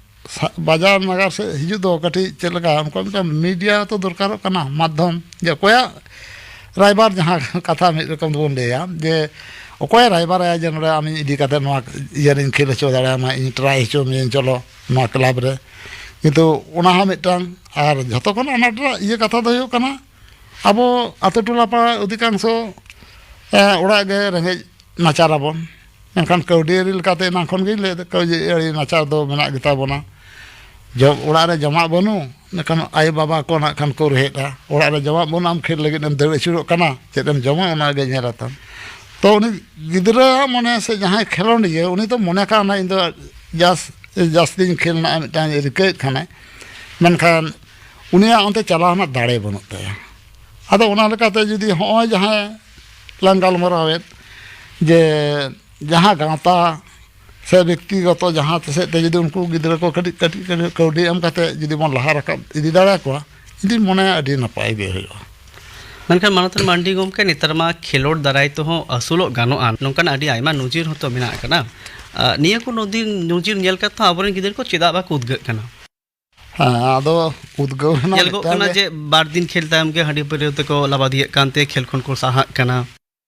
ᱵᱟᱡᱟᱨ ᱱᱟᱜᱟᱨ ᱥᱮᱫ ᱦᱤᱡᱩᱜ ᱫᱚ ᱠᱟᱹᱴᱤᱡ ᱪᱮᱫ ᱞᱮᱠᱟ, ᱩᱱᱠᱩᱣᱟᱜ ᱢᱤᱫᱴᱟᱝ ᱢᱤᱰᱤᱭᱟ ᱛᱚ ᱫᱚᱨᱠᱟᱨᱚᱜ ᱠᱟᱱᱟ, ᱢᱟᱫᱽᱫᱷᱚᱢ, ᱡᱮ ᱚᱠᱚᱭᱟᱜ ᱨᱟᱭᱵᱟᱨ, ᱡᱟᱦᱟᱸ ᱠᱟᱛᱷᱟ ᱢᱤᱫ ᱨᱚᱠᱚᱢ ᱛᱮᱵᱚᱱ ᱞᱟᱹᱭᱟ, ᱡᱮ ᱚᱠᱚᱭ ᱨᱟᱭᱵᱟᱨᱟᱭᱟ ᱡᱮ ᱱᱚᱰᱮ ᱟᱢᱤᱧ ᱤᱫᱤ ᱠᱟᱛᱮ ᱱᱚᱣᱟ ᱤᱭᱟᱹ ᱨᱤᱧ ᱠᱷᱮᱞ ᱦᱚᱪᱚ ᱫᱟᱲᱮᱭᱟᱢᱟ, ᱤᱧ ᱴᱨᱟᱭ ᱦᱚᱪᱚ ᱢᱤᱭᱟᱹᱧ, ᱪᱚᱞᱚ ᱱᱚᱣᱟ ᱠᱞᱟᱵᱽ ᱨᱮ᱾ ᱠᱤᱱᱛᱩ ᱚᱱᱟ ᱦᱚᱸ ᱢᱤᱫᱴᱟᱝ, ᱟᱨ ᱡᱷᱚᱛᱚ ᱠᱷᱚᱱ ᱟᱱᱟᱴ ᱨᱮᱱᱟᱜ ᱤᱭᱟᱹ ᱠᱟᱛᱷᱟ ᱫᱚ ᱦᱩᱭᱩᱜ ᱠᱟᱱᱟ, ᱟᱵᱚ ᱟᱛᱳ ᱴᱚᱞᱟ ᱯᱟᱲᱟ ᱚᱫᱷᱤᱠᱟᱝᱥᱚ ᱚᱲᱟᱜ ᱜᱮ ᱨᱮᱸᱜᱮᱡ ᱱᱟᱪᱟᱨ ᱟᱵᱚᱱ᱾ ᱢᱮᱱᱠᱷᱟᱱ ᱠᱟᱹᱣᱰᱤ ᱟᱹᱨᱤ ᱞᱮᱠᱟᱛᱮ ᱮᱱᱟᱝ ᱠᱷᱚᱱ ᱜᱮᱧ ᱞᱟᱹᱭ ᱮᱫᱟ, ᱠᱟᱹᱣᱰᱤ ᱟᱹᱨᱤ ᱱᱟᱪᱟᱨ ᱫᱚ ᱢᱮᱱᱟᱜ ᱜᱮᱛᱟ ᱵᱚᱱᱟ᱾ ᱡᱚᱢ ᱚᱲᱟᱜ ᱨᱮ ᱡᱚᱢᱟᱜ ᱵᱟᱹᱱᱩᱜ, ᱢᱮᱱᱠᱷᱟᱱ ᱟᱭᱳᱼᱵᱟᱵᱟ ᱠᱚ ᱱᱟᱜ ᱠᱷᱟᱱ ᱠᱚ ᱨᱮᱦᱮᱫᱼᱟ, ᱚᱲᱟᱜ ᱨᱮ ᱡᱚᱢᱟᱜ ᱵᱟᱹᱱᱩᱜ, ᱟᱢ ᱠᱷᱮᱞ ᱞᱟᱹᱜᱤᱫ ᱮᱢ ᱫᱟᱹᱲ ᱟᱹᱪᱩᱨᱚᱜ ᱠᱟᱱᱟ, ᱪᱮᱫ ᱮᱢ ᱡᱚᱢᱟ ᱚᱱᱟ ᱜᱮ ᱧᱮᱞ ᱟᱛᱟᱢ᱾ ᱛᱚ ᱩᱱᱤ ᱜᱤᱫᱽᱨᱟᱹᱣᱟᱜ ᱢᱚᱱᱮ ᱥᱮ ᱡᱟᱦᱟᱸᱭ ᱠᱷᱮᱞᱳᱰᱤᱭᱟᱹ, ᱩᱱᱤ ᱫᱚ ᱢᱚᱱᱮ ᱠᱟᱜ ᱢᱮ ᱤᱧ ᱫᱚ ᱡᱟᱥ-, ᱡᱟᱹᱥᱛᱤᱧ ᱠᱷᱮᱞ ᱨᱮᱱᱟᱜ ᱢᱤᱫᱴᱟᱝ ᱨᱤᱠᱟᱹᱭᱮᱫ ᱠᱷᱟᱱᱮ, ᱢᱮᱱᱠᱷᱟᱱ ᱩᱱᱤᱭᱟᱜ ᱚᱱᱛᱮ ᱪᱟᱞᱟᱣ ᱨᱮᱱᱟᱜ ᱫᱟᱲᱮ ᱵᱟᱹᱱᱩᱜ ᱛᱟᱭᱟ᱾ ᱟᱫᱚ ᱚᱱᱟ ᱞᱮᱠᱟᱛᱮ ᱡᱩᱫᱤ ᱦᱚᱸᱜᱼᱚᱭ ᱡᱟᱦᱟᱸ ᱞᱟᱝ ᱜᱟᱞᱢᱟᱨᱟᱣᱮᱫ, ᱡᱮ ᱡᱟᱦᱟᱸ ᱜᱟᱶᱛᱟ ᱥᱮ ᱵᱮᱠᱛᱤᱜᱚᱛᱚ ᱡᱟᱦᱟᱸ ᱥᱮᱫ ᱛᱮ ᱡᱩᱫᱤ ᱩᱱᱠᱩ ᱜᱤᱫᱽᱨᱟᱹ ᱠᱚ ᱠᱟᱹᱴᱤᱡ ᱠᱟᱹᱴᱤᱡ ᱠᱟᱹᱴᱤᱡ ᱠᱟᱹᱣᱰᱤ ᱮᱢ ᱠᱟᱛᱮ ᱡᱩᱫᱤ ᱵᱚᱱ ᱞᱟᱦᱟ ᱨᱟᱠᱟᱵ ᱤᱫᱤ ᱫᱟᱲᱮᱭᱟᱠᱚᱣᱟ, ᱤᱧ ᱫᱩᱧ ᱢᱚᱱᱮᱭᱟ ᱟᱹᱰᱤ ᱱᱟᱯᱟᱭ ᱜᱮ ᱦᱩᱭᱩᱜᱼᱟ᱾ ᱢᱮᱱᱠᱷᱟᱱ ᱢᱟᱱᱚᱛᱟᱱ ᱢᱟᱱᱰᱤ ᱜᱚᱢᱠᱮ, ᱱᱮᱛᱟᱨ ᱢᱟ ᱠᱷᱮᱞᱳᱰ ᱫᱟᱨᱟᱭ ᱛᱮᱦᱚᱸ ᱟᱹᱥᱩᱞᱚᱜ ᱜᱟᱱᱚᱜᱼᱟ, ᱱᱚᱝᱠᱟᱱᱟᱜ ᱟᱹᱰᱤ ᱟᱭᱢᱟ ᱱᱚᱡᱤᱨ ᱦᱚᱸᱛᱚ ᱢᱮᱱᱟᱜ ᱟᱠᱟᱫᱟ᱾ ᱟᱨ ᱱᱤᱭᱟᱹ ᱠᱚ ᱱᱚᱫᱤ-, ᱱᱚᱡᱤᱨ ᱧᱮᱞ ᱠᱟᱛᱮ ᱦᱚᱸ ᱟᱵᱚᱨᱮᱱ ᱜᱤᱫᱽᱨᱟᱹ ᱠᱚ ᱪᱮᱫᱟᱜ ᱵᱟᱠᱚ ᱩᱫᱽᱜᱟᱹᱜ ᱠᱟᱱᱟ? ᱦᱮᱸ, ᱟᱫᱚ ᱩᱫᱽᱜᱟᱹᱣ ᱨᱮᱱᱟᱜ ᱧᱮᱞᱚᱜᱚᱜ ᱢᱤᱫᱴᱟᱝ ᱠᱟᱱᱟ ᱜᱮ ᱡᱮ ᱵᱟᱨ ᱫᱤᱱ ᱠᱷᱮᱞ ᱛᱟᱭᱚᱢ ᱜᱮ ᱦᱟᱺᱰᱤ ᱯᱟᱹᱣᱨᱟᱹ ᱛᱮᱠᱚ ᱞᱟᱵᱟᱫᱤᱭᱮᱫ ᱠᱟᱱᱛᱮ ᱠᱷᱮᱞ ᱠᱷᱚᱱ ᱠᱚ ᱥᱟᱦᱟᱜ ᱠᱟᱱᱟ᱾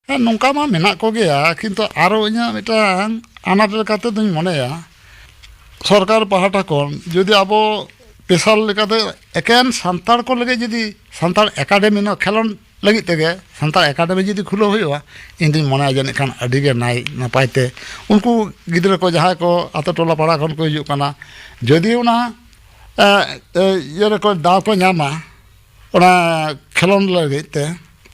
ᱦᱮᱸ, ᱱᱚᱝᱠᱟ ᱢᱟ ᱢᱮᱱᱟᱜ ᱠᱚᱜᱮᱭᱟ, ᱠᱤᱱᱛᱩ ᱟᱨᱚ ᱤᱧᱟᱹᱜ ᱢᱤᱫᱴᱟᱝ ᱟᱱᱟᱴ ᱞᱮᱠᱟᱛᱮ ᱫᱚᱧ ᱢᱚᱱᱮᱭᱟ, ᱥᱚᱨᱠᱟᱨ ᱯᱟᱦᱴᱟ ᱠᱷᱚᱱ ᱡᱩᱫᱤ ᱟᱵᱚ ᱥᱯᱮᱥᱟᱞ ᱞᱮᱠᱟᱛᱮ ᱮᱠᱮᱱ ᱥᱟᱱᱛᱟᱲ ᱠᱚ ᱞᱟᱹᱜᱤᱫ ᱡᱩᱫᱤ ᱥᱟᱱᱛᱟᱲ ᱮᱠᱟᱰᱮᱢᱤ, ᱱᱚᱣᱟ ᱠᱷᱮᱞᱳᱰ ᱞᱟᱹᱜᱤᱫ ᱛᱮᱜᱮ ᱥᱟᱱᱛᱟᱲ ᱮᱠᱟᱰᱮᱢᱤ ᱡᱩᱫᱤ ᱠᱷᱩᱞᱟᱹᱣ ᱦᱩᱭᱩᱜᱼᱟ, ᱤᱧ ᱫᱩᱧ ᱢᱚᱱᱮᱭᱟ ᱡᱟᱹᱱᱤᱡ ᱠᱷᱟᱱ ᱟᱹᱰᱤ ᱜᱮ ᱱᱟᱭ ᱱᱟᱯᱟᱭ ᱛᱮ ᱩᱱᱠᱩ ᱜᱤᱫᱽᱨᱟᱹ ᱠᱚ ᱡᱟᱦᱟᱸᱭ ᱠᱚ ᱟᱛᱳ ᱴᱚᱞᱟ ᱯᱟᱲᱟ ᱠᱷᱚᱱ ᱠᱚ ᱦᱤᱡᱩᱜ ᱠᱟᱱᱟ, ᱡᱩᱫᱤ ᱚᱱᱟ, ᱮ, ᱮ, ᱤᱭᱟᱹ ᱨᱮᱠᱚ ᱫᱟᱣ ᱠᱚ ᱧᱟᱢᱟ ᱚᱱᱟ ᱠᱷᱮᱞᱳᱰ ᱞᱟᱹᱜᱤᱫ ᱛᱮ,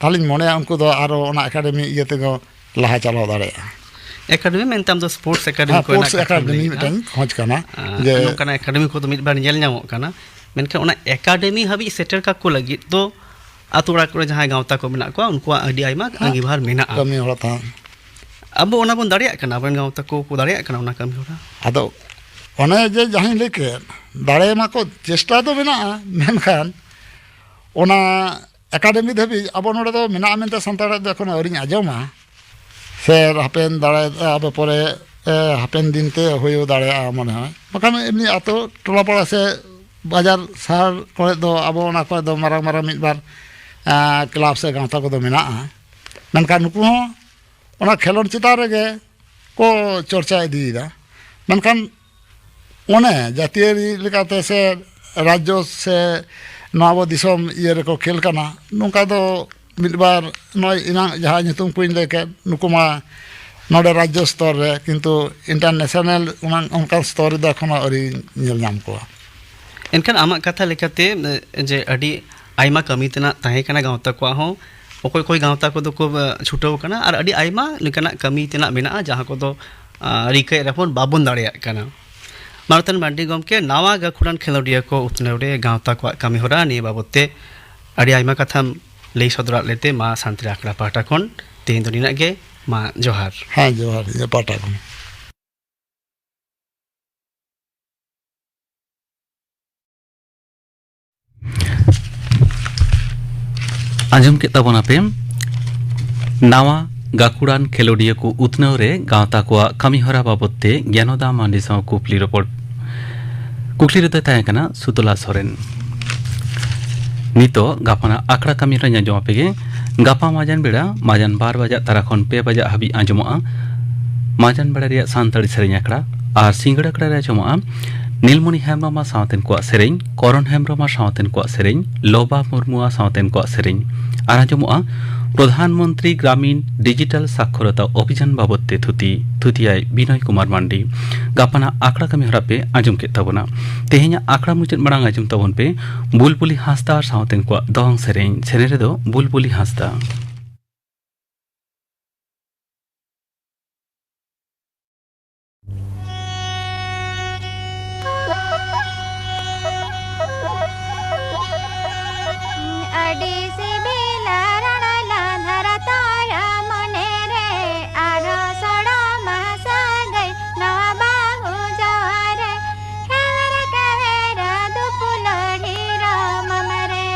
ᱛᱟᱦᱚᱞᱮᱧ ᱢᱚᱱᱮᱭᱟ ᱩᱱᱠᱩ ᱫᱚ ᱟᱨᱚ ᱚᱱᱟ ᱮᱠᱟᱰᱮᱢᱤ ᱤᱭᱟᱹ ᱛᱮᱠᱚ ᱞᱟᱦᱟ ᱪᱟᱞᱟᱣ ᱫᱟᱲᱮᱭᱟᱜᱼᱟ᱾ ᱮᱠᱟᱰᱮᱢᱤ ᱢᱮᱱᱛᱮ ᱟᱢ ᱫᱚ ᱥᱯᱳᱨᱴᱥ ᱮᱠᱟᱰᱮᱢᱤ ᱦᱮᱸ, ᱠᱚᱨᱮᱱᱟᱜ ᱥᱯᱳᱨᱴᱥ ᱠᱟᱛᱷᱟᱢ ᱞᱟᱹᱭ ᱮᱠᱟᱰᱮᱢᱤ ᱠᱮᱫᱟ᱾ ᱢᱤᱫᱴᱟᱝ ᱠᱷᱚᱡᱽ ᱠᱟᱱᱟ ᱟᱨ ᱡᱮ ᱱᱚᱝᱠᱟᱱᱟᱜ ᱮᱠᱟᱰᱮᱢᱤ ᱠᱚᱫᱚ ᱢᱤᱫ ᱵᱟᱨ ᱧᱮᱞ ᱧᱟᱢᱚᱜ ᱠᱟᱱᱟ, ᱢᱮᱱᱠᱷᱟᱱ ᱚᱱᱟ ᱮᱠᱟᱰᱮᱢᱤ ᱦᱟᱹᱵᱤᱡ ᱥᱮᱴᱮᱨ ᱠᱟᱠᱚ ᱞᱟᱹᱜᱤᱫ ᱫᱚ ᱟᱛᱳ ᱚᱲᱟᱜ ᱠᱚᱨᱮ ᱡᱟᱦᱟᱸᱭ ᱜᱟᱶᱛᱟ ᱠᱚ ᱢᱮᱱᱟᱜ ᱠᱚᱣᱟ, ᱩᱱᱠᱩᱣᱟᱜ ᱟᱹᱰᱤ ᱟᱭᱢᱟ ᱦᱮᱸ, ᱟᱸᱜᱤᱵᱷᱟᱨ ᱢᱮᱱᱟᱜᱼᱟ᱾ ᱠᱟᱹᱢᱤ ᱦᱚᱲ ᱛᱟᱦᱮᱸ ᱟᱵᱚ ᱚᱱᱟ ᱵᱚᱱ ᱫᱟᱲᱮᱭᱟᱜ ᱠᱟᱱᱟ, ᱟᱵᱚᱨᱮᱱ ᱜᱟᱶᱛᱟ ᱠᱚ ᱠᱚ ᱫᱟᱲᱮᱭᱟᱜ ᱠᱟᱱᱟ ᱚᱱᱟ ᱠᱟᱹᱢᱤ ᱦᱚᱨᱟ᱾ ᱟᱫᱚ ᱚᱱᱮ ᱡᱮ ᱡᱟᱦᱟᱸᱧ ᱞᱟᱹᱭ ᱠᱮᱫ, ᱫᱟᱲᱮ ᱢᱟᱠᱚ ᱪᱮᱥᱴᱟ ᱫᱚ ᱢᱮᱱᱟᱜᱼᱟ, ᱢᱮᱱᱠᱷᱟᱱ ᱚᱱᱟ ᱮᱠᱟᱰᱮᱢᱤ ᱫᱷᱟᱹᱵᱤᱡ ᱟᱵᱚ ᱱᱚᱰᱮ ᱫᱚ ᱢᱮᱱᱟᱜᱼᱟ ᱢᱮᱱᱛᱮ ᱥᱟᱱᱛᱟᱲᱟᱜ ᱫᱚ ᱮᱠᱷᱚᱱᱳ ᱟᱹᱣᱨᱤᱧ ᱟᱸᱡᱚᱢᱟ᱾ ᱥᱮ ᱦᱟᱯᱮᱱ ᱫᱟᱲᱮ ᱟᱵᱚ ᱯᱚᱨᱮ, ᱮ, ᱦᱟᱯᱮᱱ ᱫᱤᱱ ᱛᱮ ᱦᱩᱭ ᱫᱟᱲᱮᱭᱟᱜᱼᱟ ᱢᱚᱱᱮ ᱦᱚᱭ᱾ ᱵᱟᱠᱷᱟᱱ ᱮᱢᱱᱤ ᱟᱛᱳ ᱴᱚᱞᱟ ᱯᱟᱲᱟ ᱥᱮ ᱵᱟᱡᱟᱨ ᱥᱟᱦᱟᱨ ᱠᱚᱨᱮ ᱫᱚ ᱟᱵᱚ ᱚᱱᱟ ᱠᱚᱨᱮ ᱫᱚ ᱢᱟᱨᱟᱝ ᱢᱟᱨᱟᱝ ᱢᱤᱫ ᱵᱟᱨ, ᱮ, ᱠᱞᱟᱵᱽ ᱥᱮ ᱜᱟᱶᱛᱟ ᱠᱚᱫᱚ ᱢᱮᱱᱟᱜᱼᱟ, ᱢᱮᱱᱠᱷᱟᱱ ᱱᱩᱠᱩ ᱦᱚᱸ ᱚᱱᱟ ᱠᱷᱮᱞᱳᱰ ᱪᱮᱛᱟᱱ ᱨᱮᱜᱮ ᱠᱚ ᱪᱚᱨᱪᱟ ᱤᱫᱤᱭᱮᱫᱟ᱾ ᱢᱮᱱᱠᱷᱟᱱ ᱚᱱᱮ ᱡᱟᱹᱛᱤᱭᱟᱹᱨᱤ ᱞᱮᱠᱟᱛᱮ ᱥᱮ ᱨᱟᱡᱽᱡᱚ ᱥᱮ ᱱᱚᱣᱟ ᱟᱵᱚ ᱫᱤᱥᱚᱢ ᱤᱭᱟᱹ ᱨᱮᱠᱚ ᱠᱷᱮᱞ ᱠᱟᱱᱟ, ᱱᱚᱝᱠᱟ ᱫᱚ ᱢᱤᱫ ᱵᱟᱨ ᱱᱚᱜᱼᱚᱭ ᱮᱱᱟᱝ ᱡᱟᱦᱟᱸ ᱧᱩᱛᱩᱢ ᱠᱚᱧ ᱞᱟᱹᱭ ᱠᱮᱫ, ᱱᱩᱠᱩ ᱢᱟ ᱱᱚᱰᱮ ᱨᱟᱡᱽᱡᱚ ᱥᱛᱚᱨ ᱨᱮ, ᱠᱤᱱᱛᱩ ᱤᱱᱴᱟᱨᱱᱮᱥᱱᱟᱞ ᱚᱱᱟ ᱚᱱᱠᱟᱱ ᱥᱛᱚᱨ ᱨᱮᱫᱚ ᱮᱠᱷᱚᱱᱳ ᱟᱹᱣᱨᱤ ᱧᱮᱞ ᱧᱟᱢ ᱠᱚᱣᱟ᱾ ᱮᱱᱠᱷᱟᱱ ᱟᱢᱟᱜ ᱠᱟᱛᱷᱟ ᱞᱮᱠᱟᱛᱮ, ᱮ, ᱡᱮ ᱟᱹᱰᱤ ᱟᱭᱢᱟ ᱠᱟᱹᱢᱤ ᱛᱮᱱᱟᱜ ᱛᱟᱦᱮᱸ ᱠᱟᱱᱟ ᱜᱟᱶᱛᱟ ᱠᱚᱣᱟᱜ ᱦᱚᱸ, ᱚᱠᱚᱭ ᱚᱠᱚᱭ ᱜᱟᱶᱛᱟ ᱠᱚᱫᱚ ᱠᱚ, ᱮ, ᱪᱷᱩᱴᱟᱹᱣ ᱠᱟᱱᱟ, ᱟᱨ ᱟᱹᱰᱤ ᱟᱭᱢᱟ ᱞᱮᱠᱟᱱᱟᱜ ᱠᱟᱹᱢᱤ ᱛᱮᱱᱟᱜ ᱢᱮᱱᱟᱜᱼᱟ ᱡᱟᱦᱟᱸ ᱠᱚᱫᱚ, ᱟ, ᱨᱤᱠᱟᱹᱭᱮᱫ ᱨᱮᱦᱚᱸ ᱵᱟᱵᱚᱱ ᱫᱟᱲᱮᱭᱟᱜ ᱠᱟᱱᱟ᱾ ᱢᱟᱱᱚᱛᱟᱱ ᱢᱟᱱᱰᱤ ᱜᱚᱢᱠᱮ, ᱱᱟᱣᱟ ᱜᱟᱹᱠᱷᱩᱲᱟᱱ ᱠᱷᱮᱞᱳᱰᱤᱭᱟᱹ ᱠᱚ ᱩᱛᱱᱟᱹᱣ ᱨᱮ ᱜᱟᱶᱛᱟ ᱠᱚᱣᱟᱜ ᱠᱟᱹᱢᱤ ᱦᱚᱨᱟ ᱱᱤᱭᱟᱹ ᱵᱟᱵᱚᱛ ᱛᱮ ᱟᱹᱰᱤ ᱟᱭᱢᱟ ᱠᱟᱛᱷᱟᱢ ᱞᱟᱹᱭ ᱥᱚᱫᱚᱨᱟᱫ ᱞᱮᱛᱮ ᱢᱟ ᱥᱟᱱᱛᱟᱲᱤ ᱟᱠᱷᱲᱟ ᱯᱟᱦᱴᱟ ᱠᱷᱚᱱ ᱛᱮᱦᱮᱧ ᱫᱚ ᱱᱤᱱᱟᱹᱜ ᱜᱮ᱾ ᱢᱟ ᱡᱚᱦᱟᱨ᱾ ᱦᱮᱸ, ᱡᱚᱦᱟᱨ, ᱤᱧᱟᱹᱜ ᱯᱟᱦᱴᱟ ᱠᱷᱚᱱ᱾ ᱟᱸᱡᱚᱢ ᱠᱮᱫ ᱛᱟᱵᱚᱱᱟᱯᱮ ᱱᱟᱣᱟ ᱜᱟᱹᱠᱷᱩᱲᱟᱱ ᱠᱷᱮᱞᱳᱰᱤᱭᱟᱹ ᱠᱚ ᱩᱛᱱᱟᱹᱣ ᱨᱮ ᱜᱟᱶᱛᱟ ᱠᱚᱣᱟᱜ ᱠᱟᱹᱢᱤᱦᱚᱨᱟ ᱵᱟᱵᱚᱫ ᱛᱮ ᱜᱮᱱᱚᱫᱟ ᱢᱟᱱᱰᱤ ᱥᱟᱶ ᱠᱩᱠᱞᱤ ᱨᱚᱯᱚᱲ᱾ ᱠᱩᱠᱞᱤ ᱨᱮᱫᱚᱭ ᱛᱟᱦᱮᱸ ᱠᱟᱱᱟ ᱥᱩᱛᱚᱞᱟ ᱥᱚᱨᱮᱱ᱾ ᱱᱤᱛᱚᱜ ᱜᱟᱯᱟᱱᱟᱜ ᱟᱠᱷᱲᱟ ᱠᱟᱹᱢᱤ ᱨᱮ ᱟᱸᱡᱚᱢ ᱟᱯᱮ ᱜᱮ᱾ ᱜᱟᱯᱟ ᱢᱟᱡᱟᱱ ᱵᱮᱲᱟ, ᱢᱟᱡᱟᱱ ᱵᱟᱨ ᱵᱟᱡᱟᱜ ᱛᱟᱨᱟ ᱠᱷᱚᱱ ᱯᱮ ᱵᱟᱡᱟᱜ ᱦᱟᱹᱵᱤᱡ ᱟᱸᱡᱚᱢᱚᱜᱼᱟ ᱢᱟᱡᱟᱱ ᱵᱮᱲᱟ ᱨᱮᱭᱟᱜ ᱥᱟᱱᱛᱟᱲᱤ ᱥᱮᱨᱮᱧ ᱟᱠᱷᱲᱟ, ᱟᱨ ᱥᱤᱸᱜᱟᱹᱲ ᱟᱠᱷᱲᱟ ᱨᱮ ᱟᱸᱡᱚᱢᱚᱜᱼᱟ ᱱᱤᱞᱢᱚᱱᱤ ᱦᱮᱢᱵᱨᱚᱢ ᱟᱜ ᱥᱟᱶᱛᱮᱱ ᱠᱚᱣᱟᱜ ᱥᱮᱨᱮᱧ, ᱠᱚᱨᱚᱱ ᱦᱮᱢᱵᱨᱚᱢ ᱟᱜ ᱥᱟᱶᱛᱮᱱ ᱠᱚᱣᱟᱜ ᱥᱮᱨᱮᱧ, ᱞᱚᱵᱟ ᱢᱩᱨᱢᱩ ᱟᱜ ᱥᱟᱶᱛᱮᱱ ᱠᱚᱣᱟᱜ ᱥᱮᱨᱮᱧ᱾ ᱟᱨ ᱟᱸᱡᱚᱢᱚᱜᱼᱟ ᱯᱨᱚᱫᱷᱟᱱ ᱢᱚᱱᱛᱨᱤ ᱜᱨᱟᱢᱤᱱ ᱰᱤᱡᱤᱴᱟᱞ ᱥᱟᱠᱷᱚᱨᱚᱛᱟ ᱚᱵᱷᱤᱡᱟᱱ ᱵᱟᱵᱚᱛ ᱛᱮ ᱛᱷᱩᱛᱤ᱾ ᱛᱷᱩᱛᱤᱭᱟᱭ ᱵᱤᱱᱚᱭ ᱠᱩᱢᱟᱨ ᱢᱟᱱᱰᱤ᱾ ᱜᱟᱯᱟᱱᱟᱜ ᱟᱠᱷᱲᱟ ᱠᱟᱹᱢᱤ ᱦᱚᱨᱟ ᱯᱮ ᱟᱸᱡᱚᱢ ᱠᱮᱫ ᱛᱟᱵᱚᱱᱟ᱾ ᱛᱮᱦᱮᱧᱟᱜ ᱟᱠᱷᱲᱟ ᱢᱩᱪᱟᱹᱫ ᱢᱟᱲᱟᱝ ᱟᱸᱡᱚᱢ ᱛᱟᱵᱚᱱ ᱯᱮ ᱵᱩᱞᱵᱩᱞᱤ ᱦᱟᱸᱥᱫᱟ ᱟᱨ ᱥᱟᱶᱛᱮᱱ ᱠᱚᱣᱟᱜ ᱫᱚᱝ ᱥᱮᱨᱮᱧ᱾ ᱥᱮᱨᱮᱧ ᱨᱮᱫᱚ ᱵᱩᱞᱵᱩᱞᱤ ᱦᱟᱸᱥᱫᱟ᱾ ᱟᱹᱰᱤ ᱥᱤᱵᱤᱞᱟ ᱨᱚᱲ ᱞᱟᱸᱫᱷᱟᱨᱟ ᱛᱚᱨᱟ ᱢᱚᱱᱮ ᱨᱮ, ᱟᱨᱦᱚᱸ ᱥᱚᱲᱚᱢᱟ ᱥᱟᱹᱜᱟᱹᱭ ᱱᱚᱣᱟ ᱵᱟᱹᱦᱩ ᱡᱟᱶᱟᱭ ᱨᱮ᱾ ᱠᱷᱮᱣᱮᱨ ᱠᱷᱮᱣᱮᱨ ᱫᱩᱯᱩᱞᱟᱹᱲ ᱰᱷᱤᱨᱚ ᱢᱟᱢᱟ ᱨᱮ᱾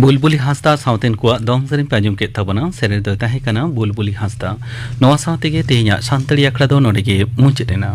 ᱵᱩᱞᱵᱩᱞᱤ ᱦᱟᱸᱥᱫᱟ ᱥᱟᱶᱛᱮᱱ ᱠᱚᱣᱟᱜ ᱫᱚᱝ ᱥᱮᱨᱮᱧ ᱯᱮ ᱟᱸᱡᱚᱢ ᱠᱮᱫ ᱛᱟᱵᱚᱱᱟ᱾ ᱥᱮᱨᱮᱧ ᱫᱚᱭ ᱛᱟᱦᱮᱸ ᱠᱟᱱᱟ ᱵᱩᱞᱵᱩᱞᱤ ᱦᱟᱸᱥᱫᱟ᱾ ᱱᱚᱣᱟ ᱥᱟᱶ ᱛᱮᱜᱮ ᱛᱮᱦᱮᱧᱟᱜ ᱥᱟᱱᱛᱟᱲᱤ ᱟᱠᱷᱲᱟ ᱫᱚ ᱱᱚᱰᱮ ᱜᱮ ᱢᱩᱪᱟᱹᱫ ᱮᱱᱟ᱾